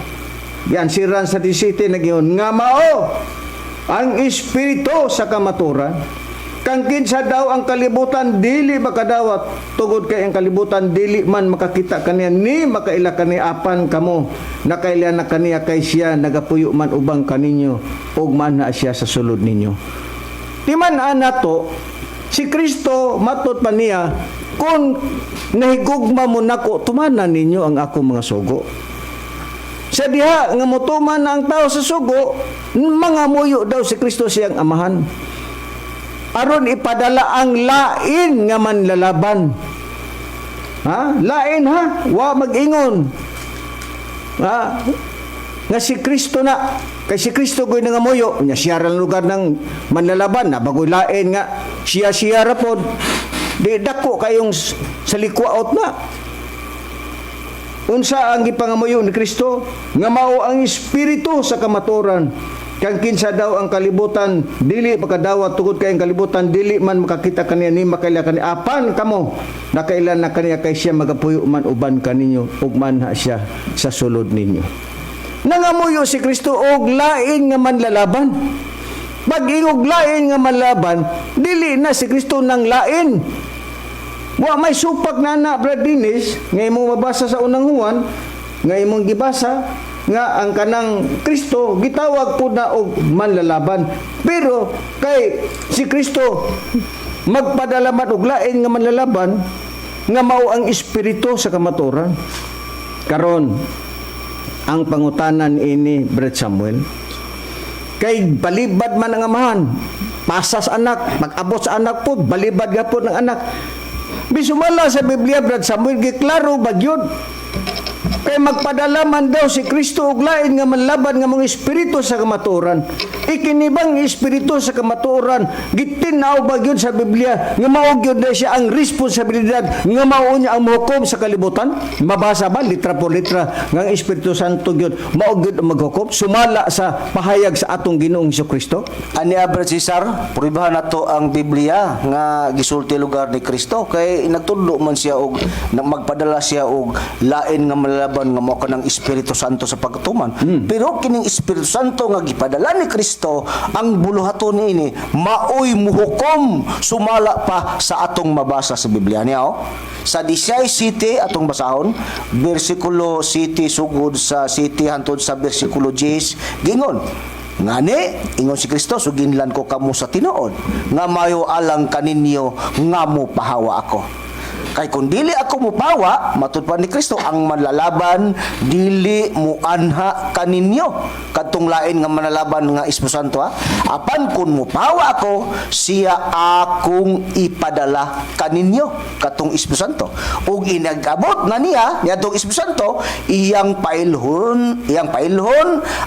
Yan siran sa 17 nagyon nga mao ang Espiritu sa kamaturan. Kang kinsa daw ang kalibutan dili makadawat tungod kay ang kalibutan dili man makakita kaniya ni makaila kaniya, apan kamo nakaila na kaniya kay siya nagapuyo man ubang kaninyo ug manha siya sa sulod ninyo. Timan-an nato si Kristo, matod pa niya, kung nahigugma mo nako, tumanan ninyo ang akong mga sugo. Sa diha nga motuman na ang tao sa sugo, mga muyo daw si Kristo siyang Amahan aron ipadala ang lain nga manlalaban. Ha? Lain ha? Wa mag-ingon. Ha? Nga si Kristo na kay si Kristo goy nangamuyo nya siya ra ang lugar ng manlalaban na bagoy lain nga siya siya ra pod. Di dako kayong salikwaot na. Unsa ang gipangamuyo ni Kristo? Nga mao ang espiritu sa kamatuoran. Kang kinsa daw ang kalibutan dili makadawat tungod kay ang kalibutan dili man makakita kaniya ni makaila kaniya, apan kamo nakaila na kaniya kay siya magapuyo man uban kaninyo ug manha siya sa sulod ninyo. Nangamuyo si Kristo og lain nga manlalaban. Pag ingog lain nga manlaban, dili na si Kristo nang lain. Wa may supak na na, Brad Dennis, nga imong mabasa sa Unang Juan, nga imong gibasa, nga ang kanang Kristo gitawag po na og manlalaban. Pero kay si Kristo magpadala man og lain nga manlalaban nga mao ang espiritu sa kamatuoran. Karon, ang pangutanan ini, Brad Samuel, kay balibad man ang amahan, pasa sa anak, pag-abot sa anak po, balibad gapon ang anak. Bisumala sa Biblia, Brad Samuel, giklaro ba gyud? Kay magpadala man daw si Kristo og lain nga manlaban nga mga espiritu sa kamatuoran. Ikinibang espiritu sa kamatuoran, gitin-aw ba gyud sa Biblia nga mao gyud na siya ang responsibilidad nga mao niya ang mohukom sa kalibutan? Mabasa ba litra por litra nga ang Espiritu Santo gyud mao gyud ang maghukom sumala sa pahayag sa atong Ginoong Kristo? Ani, Brad Cesar, pruibahan nato ang Biblia nga gisulti lugar ni Kristo kay nagtudlo man siya og magpadala siya og lain nga malalaban nga mao kanang Espiritu Santo sa pagtuman. Pero kining Espiritu Santo nga gipadala ni Kristo, ang buluhaton niini maoy muhukom sumala pa sa atong mabasa sa Biblia niya, oh. Sa 17 atong basahon, bersikulo 7 sugod sa 7 hantod sa bersikulo 10, gingon: "Ngani, ingon si Kristo, suginlan ko kamo sa tinuod, nga mayo alang kaninyo nga mo pahawa ako. Kay kung dili ako mupawa," matud pa ni Kristo, "ang manlalaban dili muanha kaninyo." Kadtong lain nga manlalaban nga Espiritu Santo, ha. "Apan kung mupawa ako, siya akong ipadala kaninyo," katong Espiritu Santo. "Ug inag-abot na niya niadtong Espiritu Santo, iyang pailhon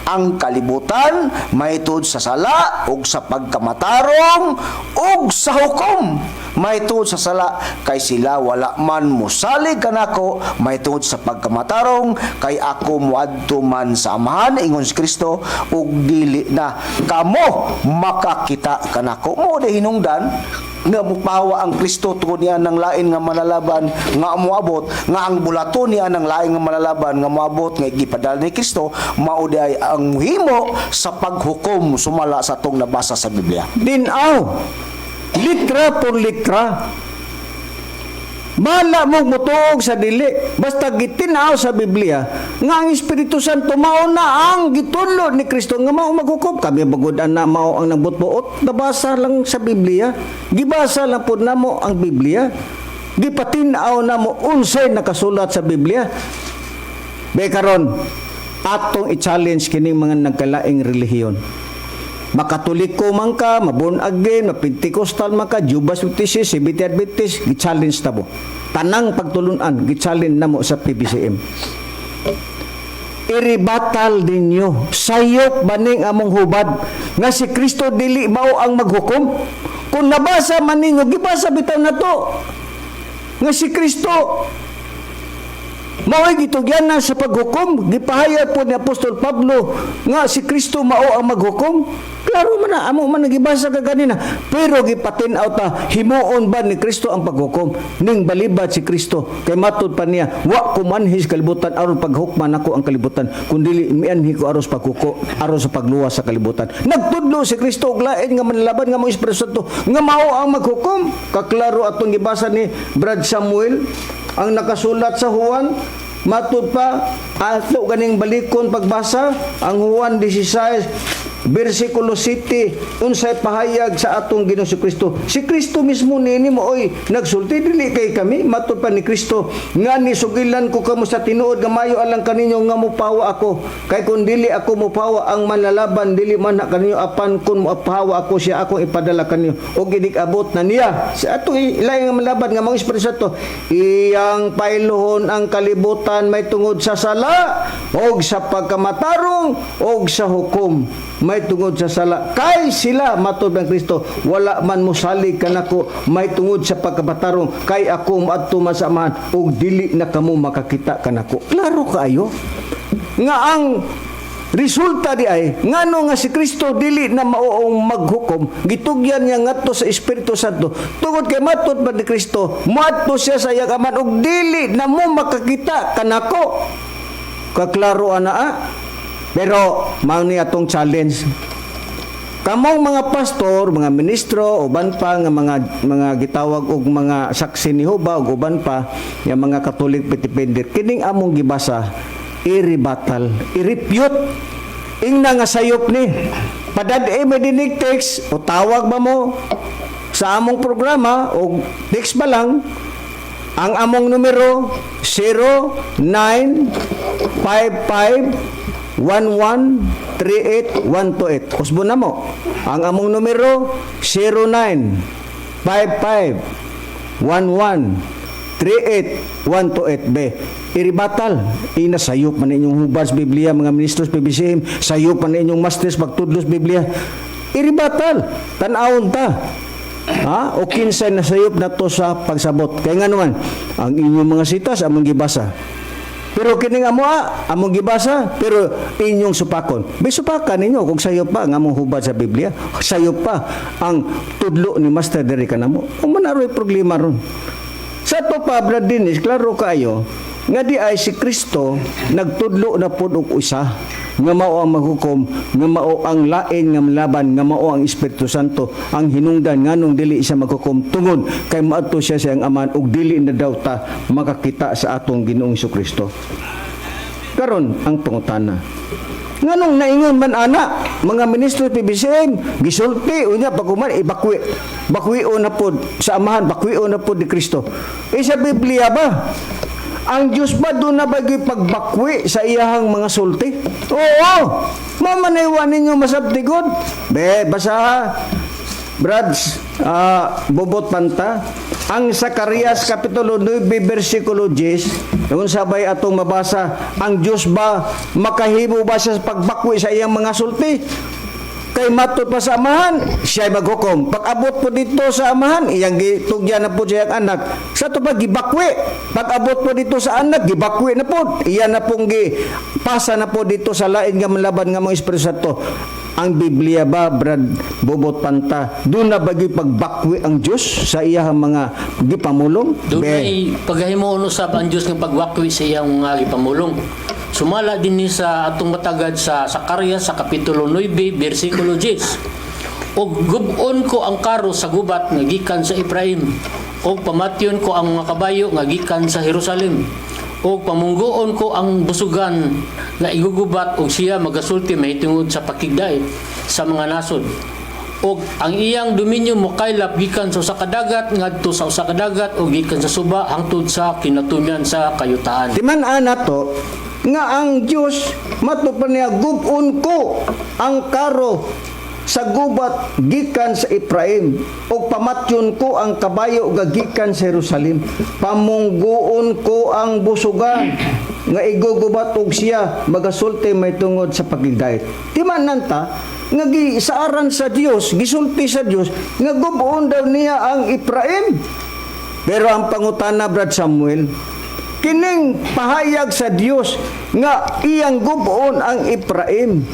ang kalibutan mahitungod sa sala ug sa pagkamatarong ug sa hukom. Mahitungod sa sala kay sila wala man mosalig kanako, mahitungod sa pagkamatarong kay ako moadto man sa Amahan," ingon si Kristo, "ug dili na kamo makakita kanako." Mao di hinungdan nga mupawa ang Kristo tungod niya ng lain nga malalaban nga moabot, nga ang bulaton niya ng lain nga malalaban nga moabot nga gipadala ni Kristo mao di ay ang himo sa paghukom sumala sa atong nabasa sa Biblia. Dinaw. Litra por litra. Bala mo mutuog sa dili. Basta gitinaw sa Biblia nga ang Espiritu Santo mao na ang gitudlo ni Kristo nga mao maghukom. Kami bagod na mao ang nagbutbuot. Nabasa lang sa Biblia. Gibasa lang pod namo ang Biblia. Gipatin-aw namo unsay nakasulat sa Biblia. Be karon atong i-challenge kining mga nagkalaing relihiyon. Makatoliko man ka, ma-born again, ma-Pentecostal man ka, Jehovah's Witnesses, Seventh Adventist, gi-challenge ta mo. Tanang pagtulunan, gi-challenge namo sa PBCM. I-rebuttal ninyo. Sayop baning among hubad nga si Kristo dili mao ang maghukom? Kung nabasa man ninyo, gibasa bitaw na to. Nga si Kristo mao'y gitugyanan sa paghukom. Gipahayag po ni Apostol Pablo nga si Kristo mao ang maghukom. Klaro man na, amo man nagibasa ka ganina. Pero gipatin-aw ta, himuon ba ni Kristo ang paghukom? Ning balibad si Kristo. Kay matud pa niya, "Wa ko manhi sa kalibutan aron paghukman ako ang kalibutan, kundi mianhi ko aron sa paghuko, aron sa pagluwas sa kalibutan." Nagtudlo si Kristo og lain nga manlaban nga mo Espiritu Santo nga mao ang maghukom. Kaklaro atong gibasa ni Brad Samuel ang nakasulat sa Juan. Matud pa ato ganing balikon pagbasa ang Juan 16 versikulo 7, unsay pahayag sa atong Ginoong si Kristo. Si Kristo mismo niini mooy nagsulti, dili kay kami. Matud pa ni Kristo nga, "Nisugilan ko kamo sa tinuod nga mayo alang kaninyo nga mupawa ako, kay kun dili ako mupawa, ang manlalaban dili man na kaninyo, apan kun mupawa ako, siya akong ipadala kaninyo. Ug inig-abot na niya," sa atong ilaing nga manlaban nga mga Espiritu Santo, "iyang pailuhon ang kalibutan may tungod sa sala og sa pagkamatarong og sa hukom." may tungod sa sala, kay sila matud ng Kristo wala man mosalig kanako may tungod sa pagkabatarong, kay ako moadto man sa Amahan ug dili na kamo makakita kanako. Klaro kaayo nga ang resulta di ay ngano nga si Kristo dili na mauong maghukom, gitugyan niya ngadto sa Espiritu Santo, tungod kay matud man ni Kristo moadto siya sa iyang Amahan ug dili na mo makakita kanako. Kaklaro ana ah. Pero mao ni atong challenge kamong mga pastor, mga ministro, uban pa nga mga gitawag og mga saksi ni Jehova ug uban pa nga mga Catholic defender, kining among gibasa i-rebuttal, i-refute. Ingna nga sayop ni. Padad-e may dinig text o tawag ba mo sa among programa o text ba lang. Ang among numero 0955 1138128. Usbo na mo. Ang among numero 0955 1138128 B. I-rebuttal. Ina sayop man inyong hubad sa Biblia, mga ministros PBCM, sayop man inyong masters pagtudlos Biblia. I-rebuttal. Tan-awon ta. Ha? O kinsay na sayop na to sa pagsabot. Kaya nga naman, ang inyong mga sitas among gibasa. Pero kining amo ah, among gibasa, pero inyong supakon. May supakan ninyo kung sayop pa ang among hubad sa Biblia, sayop pa ang tudlo ni Master diri kanamo. Kung manaroy problema ron. Sa to pa, Brad Dennis, klaro kaayo, nga di ay si Kristo nagtudlo na pud og usa nga mao ang maghukom, nga mao ang lain nga laban, nga mao ang Espiritu Santo. Ang hinungdan nganong dili siya maghukom tungod kay moadto siya sa iyang Amahan ug dili na daw ta makakita sa atong Ginoong Kristo. Karon ang pangutana, nganong naingon man ana mga ministro PBCM, gisulti unya pagkuman ibakwi, bakwion na pod sa Amahan, bakwion na pod ni Kristo? Eh sa Biblia ba, ang Diyos ba doon na ba pagbakwi sa iyahang mga sulti? Oo! Mamanaywan ninyo masabtigod. Be, basaha. Brads, Bobot Panta, ang Zacarias Kapitulo 9, versikulo 10, kung sabay atong mabasa, ang Diyos ba, makahimo ba siya sa pagbakwi sa iyang mga sulti? Kay matud pa sa Amahan, siya maghukom. Pag abot po dito sa Amahan, iyang gitugyan na po siya anak. Sa to pa, gibakwi. Pag abot po dito sa anak, gibakwi na po. Iyan na pong gipasa na po dito sa lain nga malaban nga mga Espiritu Santo. Ang Biblia ba, Brad Bobot Panta, doon na bagi pagbakwi ang Diyos sa iyang mga gipamulong? Doon Be. ay paghahimo usab ang Dios nga pagwakwi sa iyang mga gipamulong. Sumala din ni sa atong matagad sa Sakarias sa kapitulo 9 bersikulo 10. Og gub-on ko ang karo sa gubat nga gikan sa Ephraim, og pamatyon ko ang mga kabayo nga gikan sa Jerusalem, og pamunggoon ko ang busugan nga igugubat, og siya magasulti mahitungod sa pakigdait sa mga nasod, og ang iyang dominyo mokaylap gikan sa usa ka dagat ngadto sa usa ka dagat ug gikan sa suba hangtod sa kinatumyan sa kayutaan. Timan ana to nga ang Dios matud pa niya, gubon ko ang karo sa gubat gikan sa Ephraim ug pamatyon ko ang kabayo ga gikan sa Jerusalem, pamunggoon ko ang busugan nga igugubat og siya magasulti may tungod sa pagigdait. Timan nanta nga gisaaran sa Dios, gisulti sa Dios nga gubon daw niya ang Ephraim. Pero ang pangutana, Brad Samuel, kining pahayag sa Dios nga iyang gubon ang Ephraim,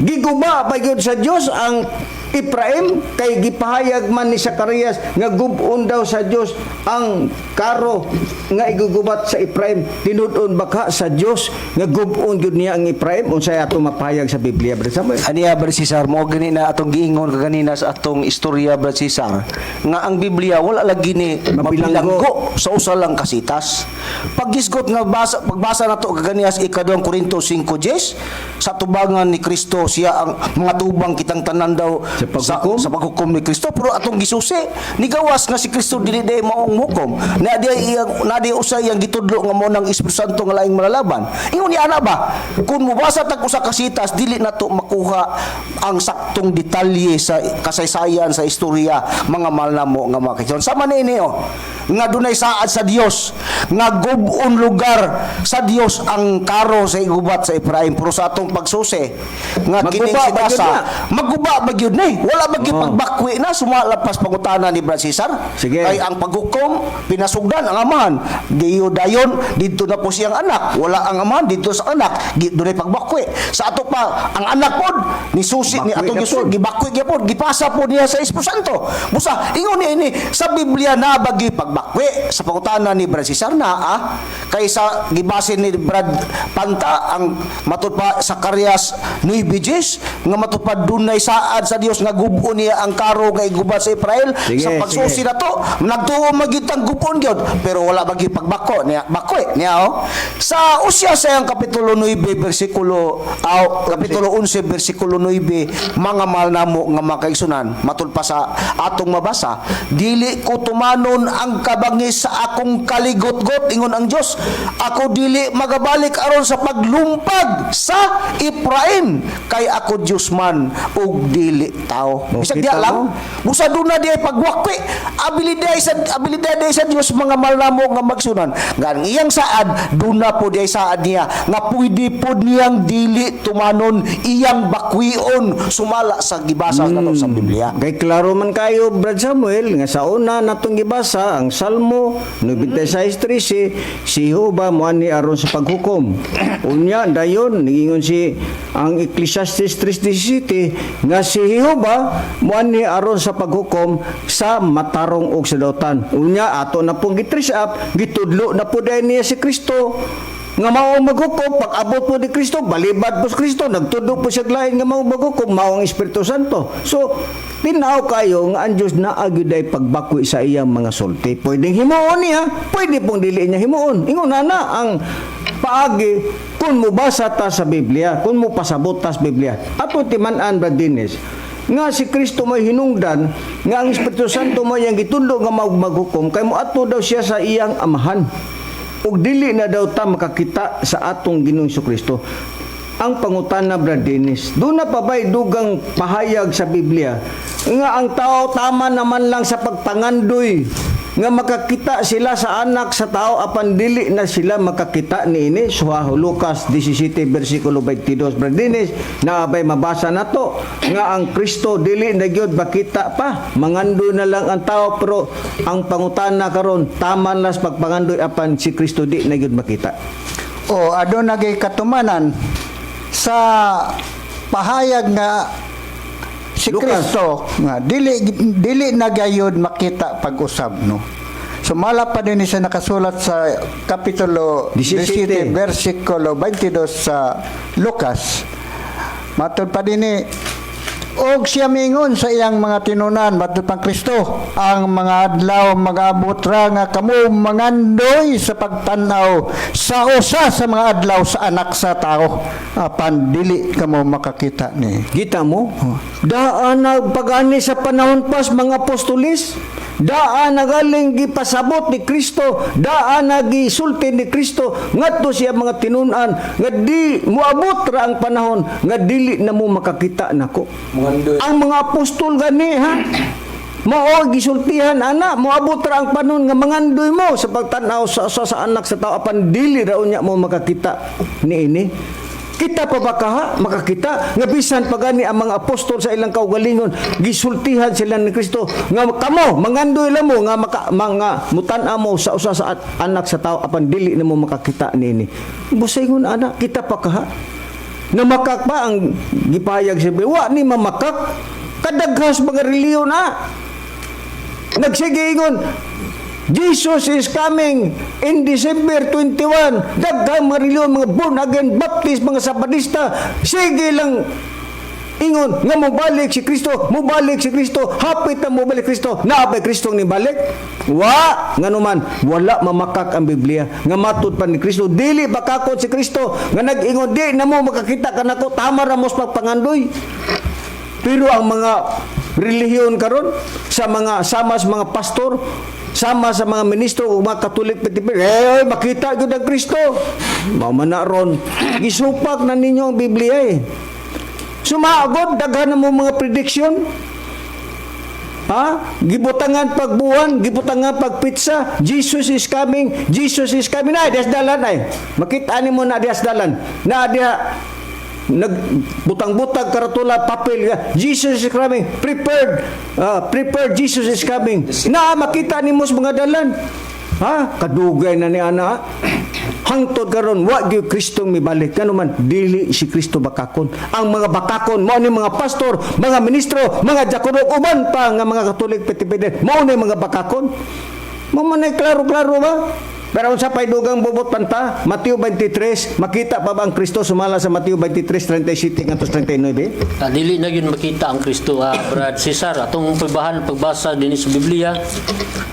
giguba pa gyud sa Dios ang Ephraim? Kay gipahayag man ni Zacarias nga gubon daw sa Dios ang karo nga igugubat sa Ephraim. Tinud-on ba ka sa Dios nga gubon gyud niya ang Ephraim? Unsay ato mapahayag sa Biblia, Brad Samuel? Aniya, Brad Cesar, mao gani na atong giingon kaganina sa atong istorya, Brad Cesar, nga ang Biblia wala lagi ni Mabilanggo. mabilanggo sa usa lang kasitas. Paggisgot nga basa, pagbasa nato kaganiya sa ikaduhang Korinto 5:10, sa tubangan ni Kristo siya ang mga tubang kitang tanan daw. Sa paghukom? Sa paghukom ni Kristo, pero atong gisusi nigawas nga si Kristo dili day maong hukom na di iyang na di usa iyang gitudlo nga mo ng Espiritu Santo nga laing malalaban. Ingon ni ana ba, kung mobasa tag usa ka sitas, dili nato makuha ang saktong detalye sa kasaysayan, sa istorya, mga mahal namo nga mga kaigsoon. Sama niini, oh, nga dunay saad sa Dios nga gub-on lugar sa Dios ang karo sa igubat sa Ephraim, pero sa atong pagsusi nga kining Maguba ba gyud sidasa na? maguba ba gyud ni, wala ba gyud pagbakwi na sumalapas pangutana ni Brad Cesar. Sige. Kay ang paghukom pinasugdan ang amahan, diyo dayon didto na po siyang anak, wala ang amahan didto sa anak, dunay pagbakwi sa ato pa ang anak pod ni susi ni Bakwi atong na Gisus pod. gibakwi gyapon, gipasa po niya sa Espiritu Santo. Busa ingon ni ini sa Biblia na bagi pagbakwi sa pangutana ni Brad Cesar na ah, kaysa gibase ni Brad Panta ang matud pa sa Zacarias 9:10 nga matud pa dunay saad sa Dios nga gub-on niya ang karo nga igubat sa Israel. Sige, sa pagsusi sige. na to, nagtuo magyud tang gub-on gyud, pero wala magyud pagbako niya, bakwi niya, oh. Sa Usya sa iyang kapitulo 9 bersikulo aw kapitulo 11 bersikulo 9, mga mahal namo nga mga kaigsunan, matud pa sa atong mabasa, "Dili ko tumanon ang kabangis sa akong kaligot-got," ingon ang Dios, "ako dili magabalik aron sa paglumpag sa Ephraim, kay ako Dios man ug dili tao." O, Bisag kita diya lang mo. busa duna di ay pagwakwi, abilidad di ay sa Dios, mga mahal namo nga magsunan, nga ang iyang saad duna po di ay saad niya nga pwede po niyang dili tumanon, iyang bakwion sumala sa gibasa nato sa Biblia. Kay klaro man kayo, Brad Samuel, nga sa una natong gibasa ang Salmo 96:13, si Jehova moani aron sa paghukom. Unya dayon niingon si ang Ecclesiastes 3:17 nga si Jehova moani aron sa paghukom sa matarong ug sa dautan. Unya ato na pong gi-trace up, gitudlo na po dayon niya si Kristo nga mao ang maghukom. Pag abot po ni Kristo, balibad po si Kristo, nagtudlo po siya lain nga mao maghukom, mao ang Espiritu Santo. So tinaw kayo nga ang Dios naa gyud ay pagbakwi sa iyang mga sulti. Pwedeng himuon niya, pwede pong dili niya himuon. Ingon na na ang paagi kung mobasa ta sa Biblia, kung mo pasabot ta sa Biblia. Ato timan-an, Brad Dennis, nga si Kristo may hinungdan nga ang Espiritu Santo may iyang gitudlo nga maghukom kay moadto daw siya sa iyang amahan ug dili na daw ta makakita sa atong Ginoong Kristo. Ang pangutana, Brad Dennis, doon na pa ba'y dugang pahayag sa Biblia nga ang tao tama naman lang sa pagpangandoy nga makakita sila sa anak sa tao apan dili na sila makakita niini? Sa Lucas 17 versikulo 22, Brad Dennis, naa bay mabasa nato nga ang Kristo dili na gyud makita pa? Mangandoy na lang ang tao, pero ang pangutana karon, tama na sa pagpangandoy apan si Kristo di na gyud makita? O aduna gyud katumanan sa pahayag nga si Lucas. Kristo nga dili dili na gayud makita pag-usab, no? Sumala pa din siya nakasulat sa kapitulo 17. 17 versikulo 22 sa Lucas. Matod pa din ni, "Og siya mingon sa iyang mga tinunan," matud pang Kristo, "ang mga adlaw magaabot ra nga kamo mangandoy sa pagtan-aw sa usa sa mga adlaw sa anak sa tao, apan dili kamo makakita ni." Kita mo? Daan na pag-ani sa panahon pas mga apostolis. Daan na galing gipasabot ni Kristo, daan na gisulti ni Kristo ngadto siya mga tinunan nga di moabot ra ang panahon nga dili na mo makakita nako. Ang mga apostol gani ha. Mao gisultihan ana, moabot ra ang panahon nga mangandoy mo sa pagtan-aw sa anak sa tao apan dili ra unya mo makakita niini. Kita pa ba kaha makakita nga bisan pa gani ang mga apostol sa ilang kaugalingon gisultihan sila ni Kristo nga kamo mangandoy lang mo nga maka, mga mutan-a mo sa usa sa anak sa tao apan dili na mo makakita niini? Busayngon ana, kita pa kaha na makak pa ang gipahayag sa Biblia? Wa ni mamakak. Kadaghas mga relihiyon na nagsige ingon, "Jesus is coming in December 21." Daghang mga relihiyon, mga born again Baptist, mga Sabadista, sige lang ingon nga mobalik si Kristo, mobalik si Kristo, hapit na mobalik Kristo. Naa bay Kristo ang nibalik? Wa. Nganuman wala mamakak ang Biblia nga matud pa ni Kristo dili bakakot si Kristo nga nag-ingon, "Di na mo makakita kanako, tama ra mo sa pagpangandoy"? Pero ang mga relihiyon karon sa mga sama sa mga pastor, sama sa mga ministro ug mga Katolik petipe, eh makita gyud ang Kristo. Mao man na ron. Gisupak na ninyo ang Biblia eh. Sumagod daghan na mo mga prediction. Ha? Gibutangan pagbuwan, gibutangan pag pizza. Jesus is coming, Jesus is coming. Ay, dias dalan ay. Makita nimo na dias dalan. Na diha nagbutang-butang karatula papel, Jesus is coming, prepared, prepared, Jesus is coming. Na makita nimo sa mga dalan, ha, kadugay na ni ana, hangtod karon wa gyud Kristong mibalik. Ngano man dili si Kristo bakakon. Ang mga bakakon mao ni mga pastor, mga ministro, mga diakono, uban pa nga mga Katolik petipede, mao ni mga bakakon. Mao man ay klaro-klaro ba? Pero unsa pay dugang bubot panta? Mateo 23, makita pa ba ang Kristo sumala sa Mateo 23:37 ngadto 39? Dili na yun makita ang Kristo, Brad Cesar. Atong pagbahan pagbasa dinhi sa Biblia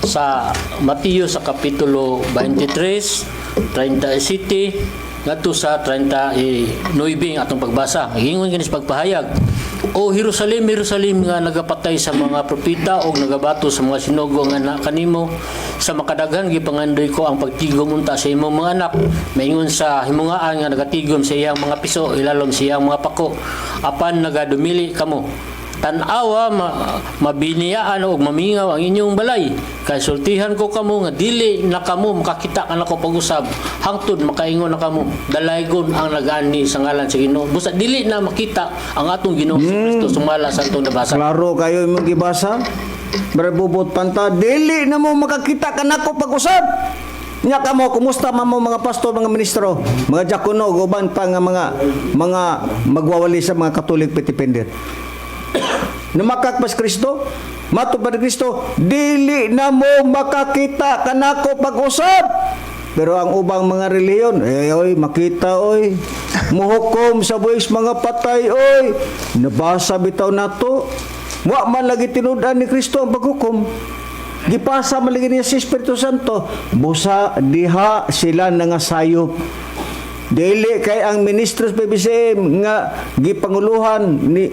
sa Mateo sa kapitulo 23, 37 ngadto sa 39 ang atong pagbasa. Ingon kini sa pagpahayag. O Jerusalem, Jerusalem nga nagapatay sa mga propeta o nagabato sa mga sinugo nga anak kanimo, sa makadaghan gipangandoy ko ang pagtigom unta sa imong mga anak, maingon sa himungaan nga nagatigom sa iyang mga piso ilalom sa iyang mga pako, apan nagadumili kamo. Tan-awa, mabiniyaan og mamingaw ang inyong balay, kay sultihan ko kamo nga dili na kamo makakita kanako pag-usab hangtod makaingon na kamo, dalaygon ang nagaani sa ngalan sa Ginoo. Busa dili na makita ang atong Ginoo sa Kristo sumala sa atong nabasa. Klaro kayo imong gibasa. Bubot panta, dili na mo makakita kanako pag-usab. Nya kamo, kumusta man mo mga pastor, mga ministro, mga diakono, uban pa nga mga magwawali sa mga Katolik petipender. Namakak pas Kristo? Mato pa ni Kristo, dili na mo makakita kanako pag-usab. Pero ang ubang mga relihiyon, eh oy, makita oy. Muhukom sa buwis mga patay oy. Nabasa bitaw nato. Wa man lagi tinud-an ni Kristo ang paghukom. Gipasa man lagi niya sa Espiritu Santo. Busa diha sila nangasayop. Dili kay ang ministro sa PBCM nga gipanguluhan ni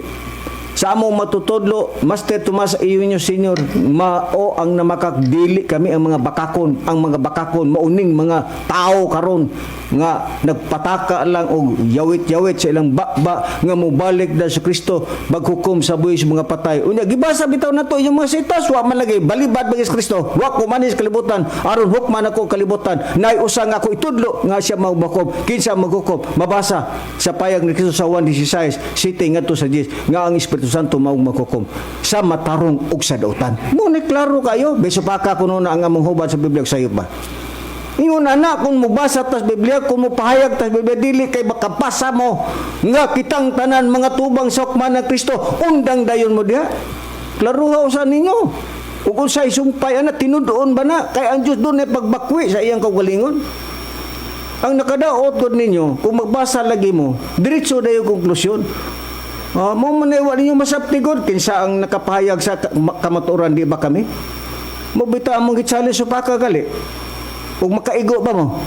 sa among matutudlo, Master Tomas Eugenio Senior, mao ang namakakdili kami ang mga bakakon, ang mga bakakon mauning mga tao karon nga nagpataka lang og yawit-yawit sa ilang bakba nga mobalik da sa Kristo maghukom sa buhi sa mga patay. Unya gibasa bitaw nato inyong mga sitas, wa man lagi balibad bagis Kristo, wa ko manis kalibutan aron hukman ako kalibutan, nay usa nga ako itudlo nga siya maghukom, kinsa maghukom, mabasa sa payag ni Kristo sa 1:16 sitting ngadto sa 10 nga ang Espiritu Santo mao maghukom sa matarong ug sa dautan. Mo ni klaro kayo, beso paka kuno na ang among hubad sa Biblia sayo ba. Ingon ana, kung mobasa tas Biblia, kung mopahayag tas Biblia, dili kay makapasa mo nga kitang tanan mga tubang sa hukman ng Kristo, undang dayon mo diha. Klaruha usa ninyo. Ug unsay sumpay ana, tinud-on ba na kay ang Dios dunay pagbakwi sa iyang kaugalingon? Ang nakadaot gud ninyo, kung magbasa lagi mo, diretso dayon konklusyon. Mo man ay wa ninyo masabti gud kinsa ang nakapahayag sa kamatuoran, di ba kami? Mo bitaw among gi-challenge sa paka gali. Ug makaigo ba mo?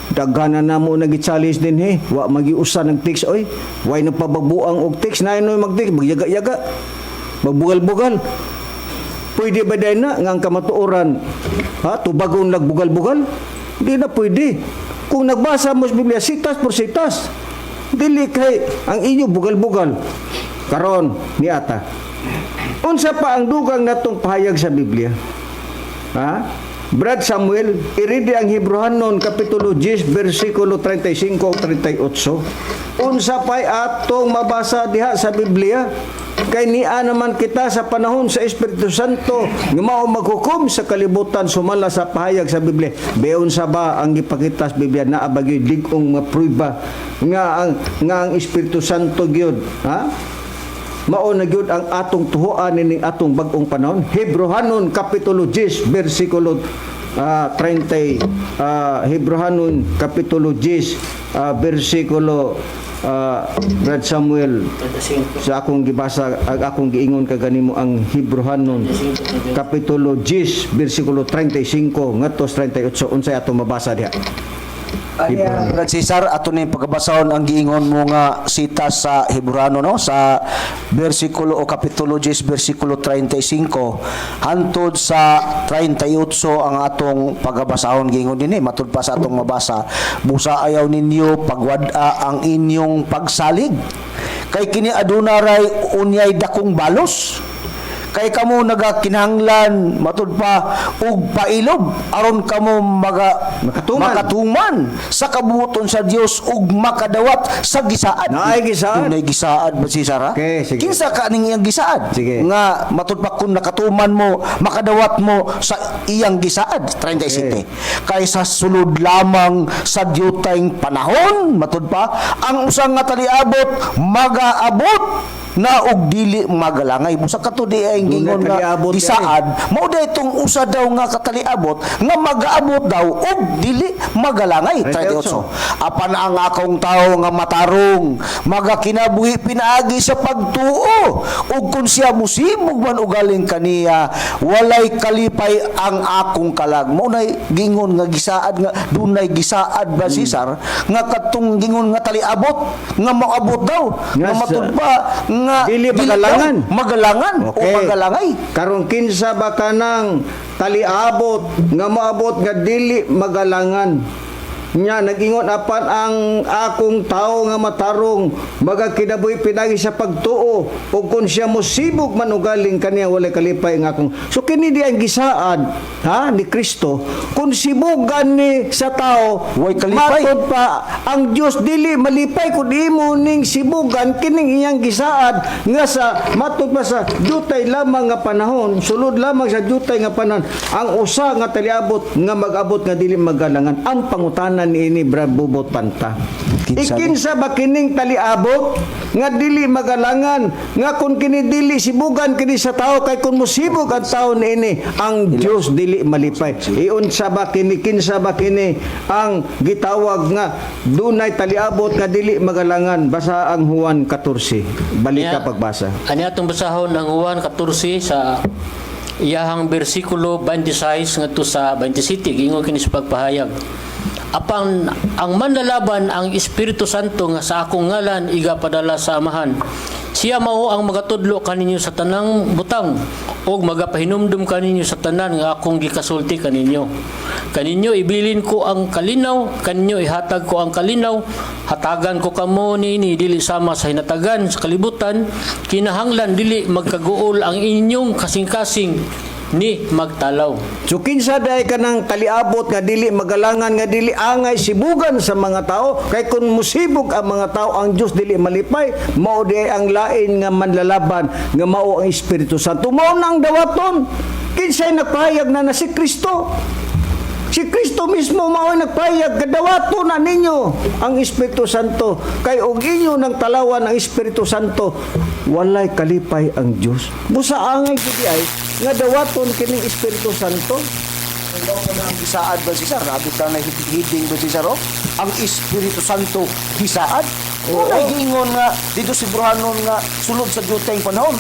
Daghanan na mo nag-challenge din he. Wa magiusa ng text oy. Way nagpababuang og text na noy mag-text magyaga-yaga. Magbugal-bugal. Pwede ba din na nga ang kamatuoran, ha, tubagon nagbugal-bugal? Di na pwede. Kung nagbasa mo sa Biblia, sitas por sitas. Dili kay ang inyo bugal-bugal. Karon ni ata. Unsa pa ang dugang natong pahayag sa Biblia? Ha? Brad Samuel, iridi ang Hebrehanon kapitulo 10 versikulo 35 ug 38. Unsa pay atong mabasa diha sa Biblia? Kay niya naman kita sa panahon sa Espiritu Santo nga mao maghukom sa kalibutan sumala sa pahayag sa Biblia. Beon sa ba ang gipakita sa Biblia naa ba gyud lig-ong mga prueba nga ang Espiritu Santo gyud, ha? Mao na gyud ang atong tuhuan nining atong bag-ong panahon. Hebrehanon kapitulo 10 versikulo 30, Hebrehanon kapitulo 10 versikulo, Brad Samuel, sa akong gibasa ang akong giingon kaganimo ang Hebrehanon kapitulo 10 versikulo 35 ngadto sa 38, unsay atong mabasa diha? Anya, Brad Cesar, ato ni pagkabasahon ang giingon mo nga sita sa Hebrano, no, sa bersikulo o kapitulo 10 bersikulo 35 hantod sa 38 ang atong pagkabasahon. Giingon dinhi, matud pa sa atong mabasa, "Busa ayaw ninyo pagwad-a ang inyong pagsalig, kay kini aduna ray unyay dakong balos, kay kamo nagakinahanglan," matud pa, "og pailob aron kamo maga Makatuman. Makatuman sa kabuoton sa Dios ug makadawat sa gisaad." Naay gisaad. Dunay gisaad ba si Sara? Okay, sige. Kinsa ka ning iyang gisaad? Sige. Nga matud pa kung nakatuman mo, makadawat mo sa iyang gisaad. 37. Okay. "Kay sa sulod lamang sa diyutayng panahon," matud pa, "ang usa nga taliabot magaabot na og dili magalangay." Busa kato di ay Dunay gingon nga taliabot gisaad, mao day itong usa daw nga kataliabot nga magaabot daw og dili magalangay. 38. 38. "Apan ang akong tawo nga matarong magakinabuhi pinaagi sa pagtuo, ug kun siya musibog man ugaling kaniya, walay kalipay ang akong kalag." Mao nay gingon nga gisaad, nga dunay gisaad ba, Cesar, nga katong gingon nga taliabot nga moabot daw nga Nga matud pa nga dili magalangan. Daw magalangan o magalangay. Karon kinsa ba kanang taliabot nga moabot nga dili magalangan? Nya nagingon, "Apan ang akong tao nga matarong magakinabuhi pinagi sa pagtuo, ug kun siya mosibog man ugaling kaniya, walay kalipay ang akong." So kini di ang gisaad ha ni Kristo, kung sibugan ni sa tao, way kalipay. Matud pa ang Dios dili malipay kung imo ning sibugan kining iyang gisaad nga sa matud pa sa jutay lamang nga panahon, sulod lamang sa jutay nga panahon, ang usa nga taliabot nga mag-abot nga dili magalangan. Ang pangutana niini, Brad Bubot Panta, Kinsa ni? ikinsa ba kining taliabot nga dili magalangan, nga kung kini dili sibugan kini sa tao, kay kung musibog ang tao niini, ang Dios dili malipay? Iunsa ba kini, kinsa ba kini ang gitawag nga dunay taliabot nga dili magalangan? Basa ang Juan 14, balik ka Nya, pagbasa. Ani atong basahon ang Juan 14 sa iyahang bersikulo 26 ngadto sa 27. Giingon kini sa pagpahayag. "Apan ang manlalaban, ang Espiritu Santo nga sa akong ngalan igapadala sa Amahan, siya mao ang magatudlo kaninyo sa tanang butang ug magapahinumdum kaninyo sa tanan nga akong gikasulti kaninyo. Kaninyo ibilin ko ang kalinaw, kaninyo ihatag ko ang kalinaw, hatagan ko kamo niini dili sama sa hinatagan sa kalibutan, kinahanglan dili magkaguol ang inyong kasing-kasing ni magtalaw." So kinsa day kanang taliabot nga dili magalangan, nga dili angay sibugan sa mga tao, kay kung musibog ang mga tao, ang Dios dili malipay? Mao di ang lain nga manlalaban nga mao ang Espiritu Santo. Mao nang dawaton. Kinsay nagpahayag na na si Kristo? Si Kristo mismo mao ang nagpahayag, "Kadawato na ninyo ang Espiritu Santo, kay og inyo nang talawan ang Espiritu Santo, walay kalipay ang Dios." Busa angay gid ay nga dawaton kining Espiritu Santo. Ang gisaad ba, Cesar? Rabi ka na hiding ba, Cesar? Oh? Ang Espiritu Santo gisaad? Oo. Nay giingon nga dito si Burhanon nga sulod sa diyuteng panahon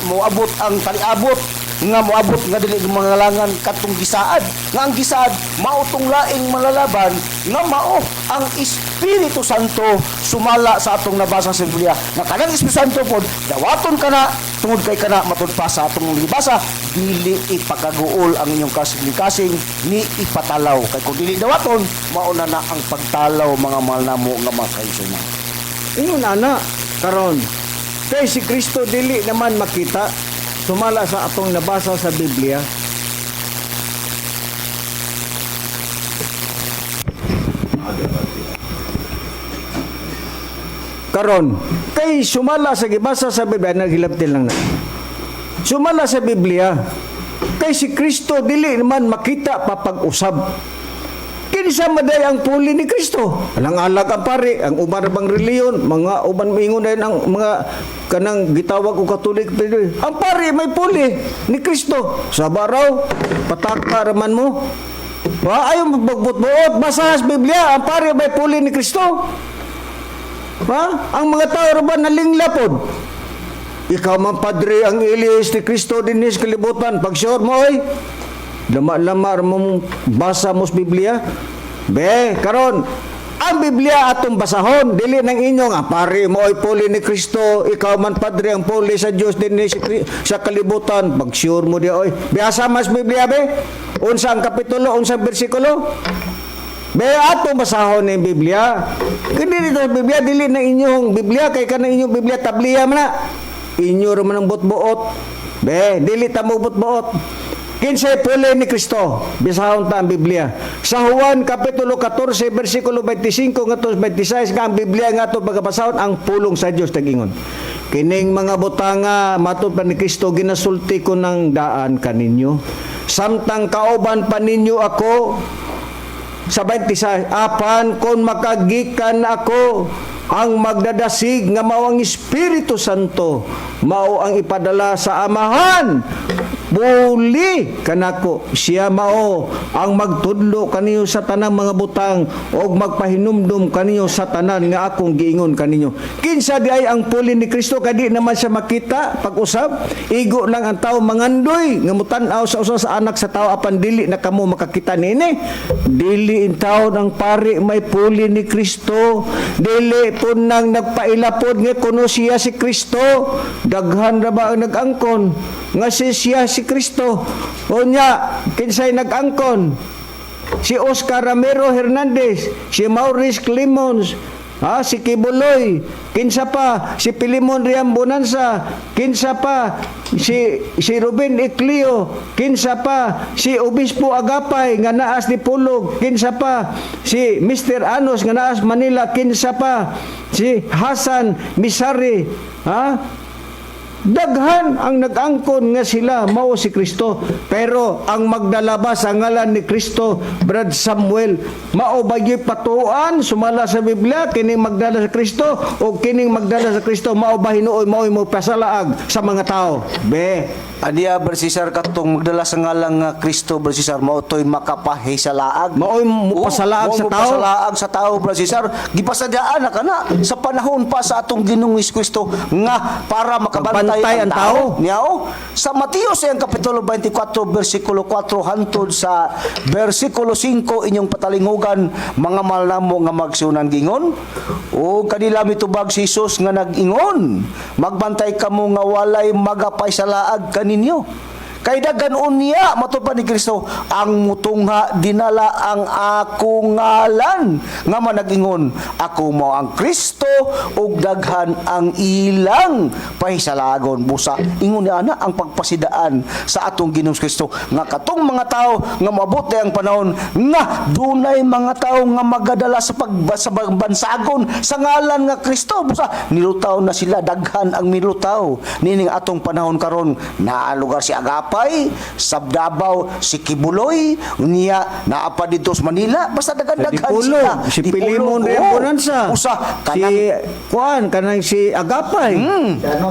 moabot ang taliabot nga moabot nga dili mangalangan, katong gisaad, nga ang gisaad mao tong laing malalaban nga mao ang Espiritu Santo, sumala sa atong nabasa sa Biblia, nga kanang Espiritu Santo pod dawaton kana tungod kay kana, matud pa sa atong gibasa, "Dili ipakaguol ang inyong kasing-kasing ni ipatalaw, kay kung dili dawaton, mao na na ang pagtalaw," mga mahal namo nga mga kaigsuonan. Ingon ana karon. Kay si Kristo dili naman makita sumala sa atong nabasa sa Biblia. Karon, kay sumala sa gibasa sa Biblia, naghilabti lang na. Sumala sa Biblia, kay si Kristo dili naman makita papag-usab. Kinsa maday ang puli ni Kristo? Alang-alag ang pari, ang uban bang reliyon, mga uban maingon na ang mga kanang gitawag og Katolik. Ang pari may puli ni Kristo. Sa baraw, pataka raman mo. Wa ayo magbot-buot, basa sa Biblia, ang pari may puli ni Kristo. Ha? Ang mga tao ra ba nalinglapod? Ikaw man padre ang ilis ni Kristo dinhi sa kalibutan. Pag sure mo oy, lama-lama ra mo basa mo sa Biblia. Be, karon ang Biblia atong basahon, dili nang inyo nga pari mo ay puli ni Kristo, ikaw man padre ang puli sa Dios dinhi sa kalibutan. Pag sure mo di oy. Be, asa mas Biblia be? Unsa ang kapitulo, unsa ang bersikulo? Be, atong basahon ang Biblia. Kundi dito sa Biblia, dili na inyong Biblia kay kanang inyong Biblia tabliya man na. Inyo ra man ang buot-buot. Be, dili ta mo buot-buot. Kinsay puli ni Kristo? Bisahon ta ang Biblia. Sa Juan Kapitulo 14, versikulo 25 ngadto 26 nga ang Biblia nga ato pagabasahon ang pulong sa Dios tagingon. Kining mga butanga matud pa ni Kristo ginasulti ko ng daan kaninyo. Samtang kauban pa ninyo ako sa 26, apan kon makagikan ako ang magdadasig nga mao ang Espiritu Santo, mao ang ipadala sa Amahan puli kanako, siya mao ang magtudlo kaniyo sa tanang mga butang og magpahinumdum kaniyo sa tanan nga akong giingon kaninyo. Kinsa di ay ang puli ni Kristo kay di naman siya makita pag-usab? Igo lang ang tao mangandoy nga mutan-aw sa usa sa anak sa tao apan dili na kamo makakita niini. Dili intawon ang pari may puli ni Kristo, dili pud nang nagpailapod nga kuno siya si Kristo. Daghan ra ba ang nag-angkon nga si siya si Kristo? Unya kinsay nag-angkon? Si Oscar Ramiro Hernandez, si Maurice Clemons, ha, si Kibuloy, kinsa pa, si Pilimon Riam Bonanza, kinsa pa, si Ruben Ecleo, kinsa pa, si Obispo Agapay nga naas Dipolog, kinsa pa, si Mr. Anos nga naas Manila, kinsa pa, si Hasan Misari, ha? Daghan ang nag-angkon nga sila mao si Kristo, pero ang magdalaba sa ngalan ni Kristo, Brad Samuel, mao ba gyud patuan sumala sa Biblia kining magdala sa Kristo o kining magdala sa Kristo mao ba hinuoy mao'y mo pasalaag sa mga tao be? Adiya, Brad Cesar, katong magdala sa ngalang nga Kristo, Brad Cesar, mao to'y makapahisalaag. Mao'y mopasalaag Oo, sa tao. mopasalaag sa tao, Brad Cesar. Gipasadaan na kana sa panahon pa sa atong Ginoong Kristo nga para makabantay Magbantay ang ang tao. tao. Niya, oh. Sa Mateo sa iyang Kapitulo 24, versikulo 4 hantod sa versikulo 5, inyong patalingugan mga malamo nga magsunan gingon. O kanila mitubag si Jesus nga nag-ingon, magbantay kamo nga walay magapaysalaag kaninyo. Kay daghan unya matud pa ni Kristo ang mutungha dinala ang ako ngalan nga managingon ako mao ang Kristo ug daghan ang ilang pahisalagon. Busa ingon ni ana ang pagpasidaan sa atong Ginoong Kristo nga katong mga tao nga moabot ang panahon nga dunay mga tao nga magadala sa sa bansagon sa ngalan nga Kristo. Busa nilutaw na sila, daghan ang milutaw nining atong panahon karon. Naa lugar si Agapay sa Davao, si Kibuloy, niya naa pa dito sa Manila, basta daghan-daghan Dipolog, sila. si Dipolog, Pilimon oo. Riam Bonanza, Usa si kanang kuan kanang si Agapay.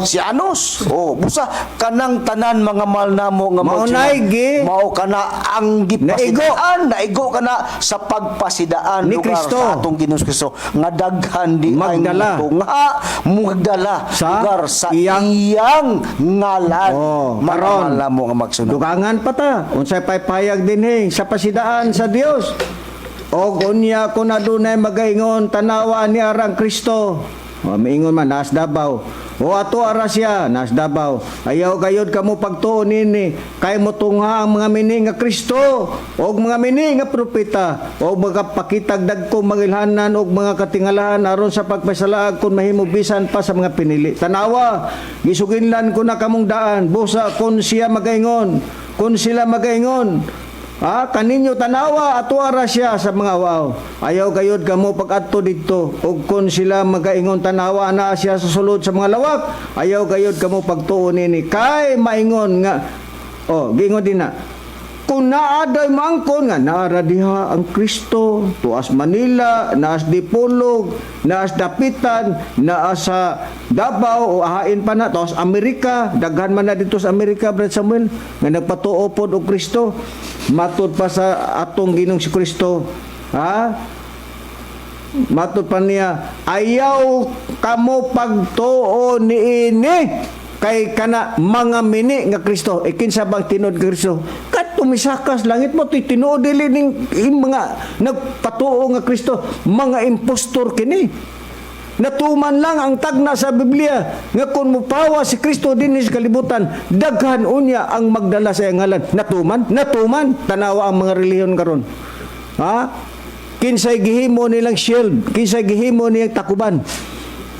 Si Anos. Oh, busa kanang tanan mga mahal namo nga Mao magsunan. naigi. Mao kana ang gipasidaan, naigo kana sa pagpasidaan Ni lugar Kristo. sa atong Ginoong Kristo nga daghan di ay Magdala. mutungha, magdala Sa lugar sa iyang- iyang ngalan. Oh, mga karon. mahal namo nga magsunan. Dugangan pa ta, unsay paypayag dinhi sa pasidaan sa Dios. Og unya kung adunay magaingon tanawa ni arang Kristo. O, miingon man naas Davao. O ato ara siya naas Davao. Ayaw gayod kamo pagtuon nini kay motungha ang mga mini nga Kristo og mga mini nga propeta og magapakitag dagko mangilhanan og mga katingalahan aron sa pagpasalaag kun mahimo bisan pa sa mga pinili. Tanawa, gisuginlan ko na kamong daan busa kun siya magaingon, kun sila magaingon, ah, kaninyo tanawa ato ara siya sa mga wow. Ayaw gayod kamo pag-adto didto ug kun sila magaingon tanawa ana siya sa sulod sa mga lawak. Ayaw gayod kamo pagtuon nini kay maingon nga oh, giingon din na. Kung naa daw maangkon nga naara diha ang Kristo, tuas Manila, naas Dipolog, naas Dapitan, naas sa Davao o ahain pa na tuas Amerika, daghan man na dito sa Amerika, Brad Samuel, nga nagpatuo pod og Kristo. Matud pa sa atong Ginoong si Kristo, ha? Matud pa niya, ayaw kamo pagtuo niini kay kana mga mini nga Kristo. E kinsa bang tinuod nga Kristo? Katong umisakas langit mo ti tinuod dili ning yung mga nagpatuo nga Kristo, mga impostor kini. Natuman lang ang tagna sa Biblia nga kung mupawa si Kristo dinhi sa kalibutan, daghan unya ang magdala sa iyang ngalan. Natuman, natuman, tanawa ang mga relihiyon karon. Ha? Kinsay gihimo nilang shield, kinsay gihimo niyang takuban.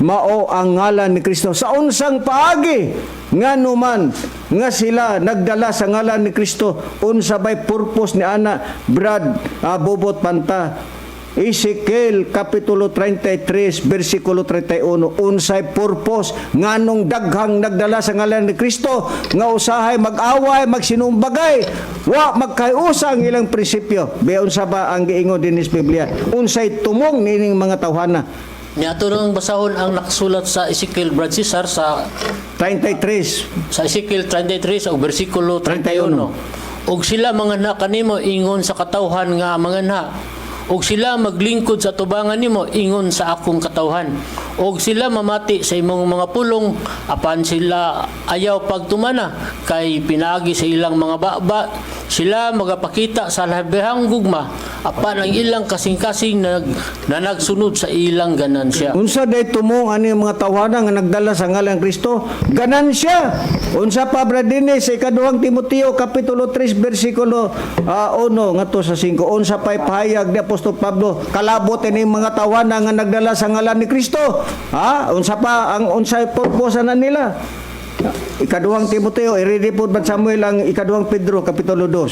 Mao ang ngalan ni Kristo. Sa unsang paagi ngano man nga sila nagdala sa ngalan ni Kristo, unsa bay purpose ni ana, Brad Bobot Panta? Ezekiel Kapitulo 33 versikulo 31, unsay purpose nganong daghang nagdala sa ngalan ni Kristo nga usahay mag-away, magsinumbagay, wa magkaiusa ang ilang prinsipyo? Be, unsa ba ang giingon dinhi sa Biblia? Unsay tumong niining mga tawhana? Niato nang basahon ang nakasulat sa Ezekiel, Brad Cesar, sa 33. Sa Ezekiel 33 og bersikulo 31. "Og sila manganha kanimo ingon sa katawhan nga manganha. Og sila maglingkod sa tubangan nimo ingon sa akong katawhan. Og sila mamati sa imong mga pulong, apan sila ayaw pagtumana kay pinaagi sa ilang mga baba. Sila magapakita sa labihang gugma, apan ang ilang kasing-kasing na nagsunod sa ilang ganansya." Unsa day tumong ani mga tawhana nga nagdala sa ngalan Kristo? Ganansya. Unsa pa, Brad Dennis, sa ikaduhang Timoteo kapitulo 3 bersikulo 1 ngadto sa 5? Unsa pay pahayag ni Apostol Pablo kalabot ini mga tawhana nga nagdala sa ngalan ni Kristo? Ha? Unsa pa ang unsay purpose na nila? Ikaduhang Timoteo, i-ready po ba Samuel ang ikaduhang Pedro kapitulo 2?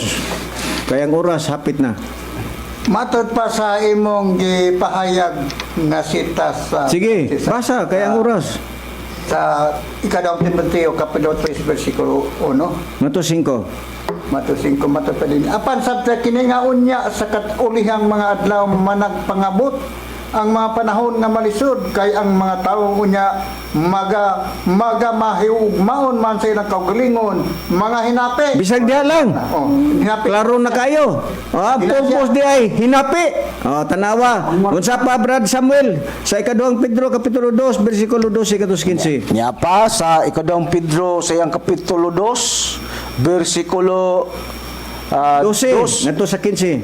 Kaya ang oras hapit na. Matod pa sa imong gipahayag nga sita sa Sige, basa kaya ang oras. Sa ikaduhang Timoteo kapitulo 3 versikulo 1 Ngadto 5. Matusing ko matod pa din. "Apan sabta kini nga unya sa katulihang mga adlaw managpangabot ang mga panahon nga malisod, kay ang mga tawo unya maga maga mahiugmaon man sa ilang kaugalingon, mga hinapi." Bisag diha lang. Oh, hinapi. Klaro na kayo. Ah, purpose di ay hinapi. Ah, tanawa. Unsa pa, Brad Samuel, sa ikaduhang Pedro kapitulo 2 bersikulo 12 katus 15. Niya pa sa ikaduhang Pedro sa iyang kapitulo 2 bersikulo 12 ngadto sa 15.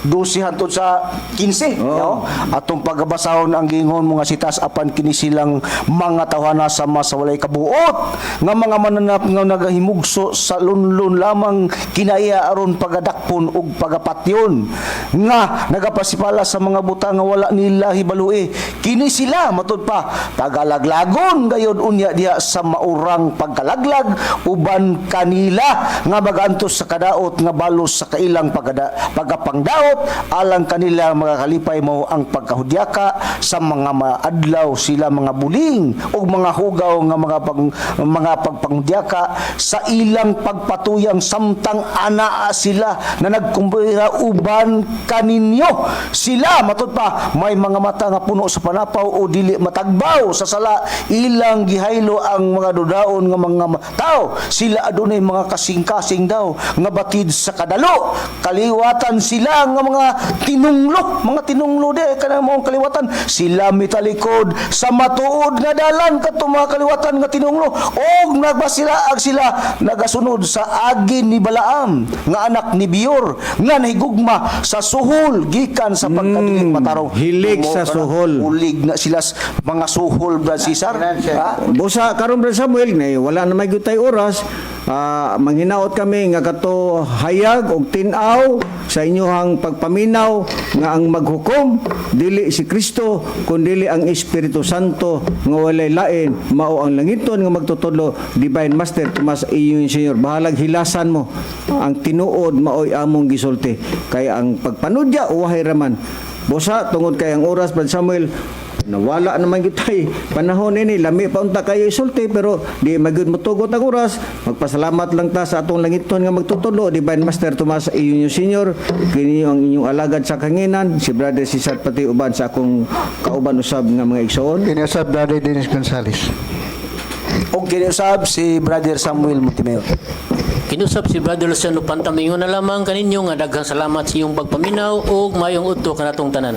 12 hantod sa 15. Oo. No? Atong pagabasahon ang giingon mga sitas, "Apan kini silang mga tawhana sama sa walay kabuot nga mga mananap nga nagahimugso sa lunlun lamang kinaiya aron pagadakpon ug pagapatyon, nga nagapasipala sa mga butang nga wala nila hibalui. Kini sila," matud pa, "pagalaglagon gayod unya diha sa maurang pagkalaglag uban kanila nga magantos sa kadaot nga balos sa kailang pagapangdaot. Alang kanila magakalipay mo ang pagkahudyaka sa mga maadlaw. Sila mga buling ug mga hugaw nga mga pagpanghudyaka sa ilang pagpatuyang, samtang anaa sila na nagkumbira uban kaninyo. Sila," matud pa, "may mga mata nga puno sa panapaw o dili matagbaw sa sala. Ilang gihaylo ang mga dudaon nga mga tao. Sila adunay mga kasing-kasing daw nga batid sa kadalo. Kaliwatan sila nga mga tinunglo, mga tinunglo di kanang maong kaliwatan. Sila mitalikod sa matuod nga dalan," kadto mga kaliwatan nga tinunglo, "og nagbasila ag sila nagasunod sa agi ni Balaam nga anak ni Bior nga nahigugma sa suhol gikan sa pagkadili matarong." Hilig Mo sa kana, suhol. Hulig na sila mga suhol, Brad Cesar. Ha? Busa karon, Brad Samuel, na wala na may gutay oras, manghinaot kami nga kato hayag og tin-aw sa inyohang pagpaminaw nga ang maghukom dili si Kristo kundili ang Espiritu Santo nga walay lain mao ang langiton nga magtutudlo, Divine Master Tomas Iyun Senior. Bahalag hilasan mo ang tinuod, maoy among gisulti, kay ang pagpanudya uwahay raman. Busa tungod kay ang oras, Brad Samuel, nawala naman gitay panahon ini, lami pa unta kayo isulti, pero di magyud motugot ang oras. Magpasalamat lang ta sa atong langiton nga magtutudlo, Divine Master Tomas Iyun Senior. Kini ang inyong alagad sa kanginan, si Brother Cesar Pati, uban sa akong kauban usab nga mga igsoon. Kinusab Brother Dennis Gonzales. Og kiniusab si Brother Samuel Montemeo. Kinusab si Brother Luciano Pantamingon na lamang kaninyo nga daghang salamat sa iyong pagpaminaw ug mayong udto kanatong tanan.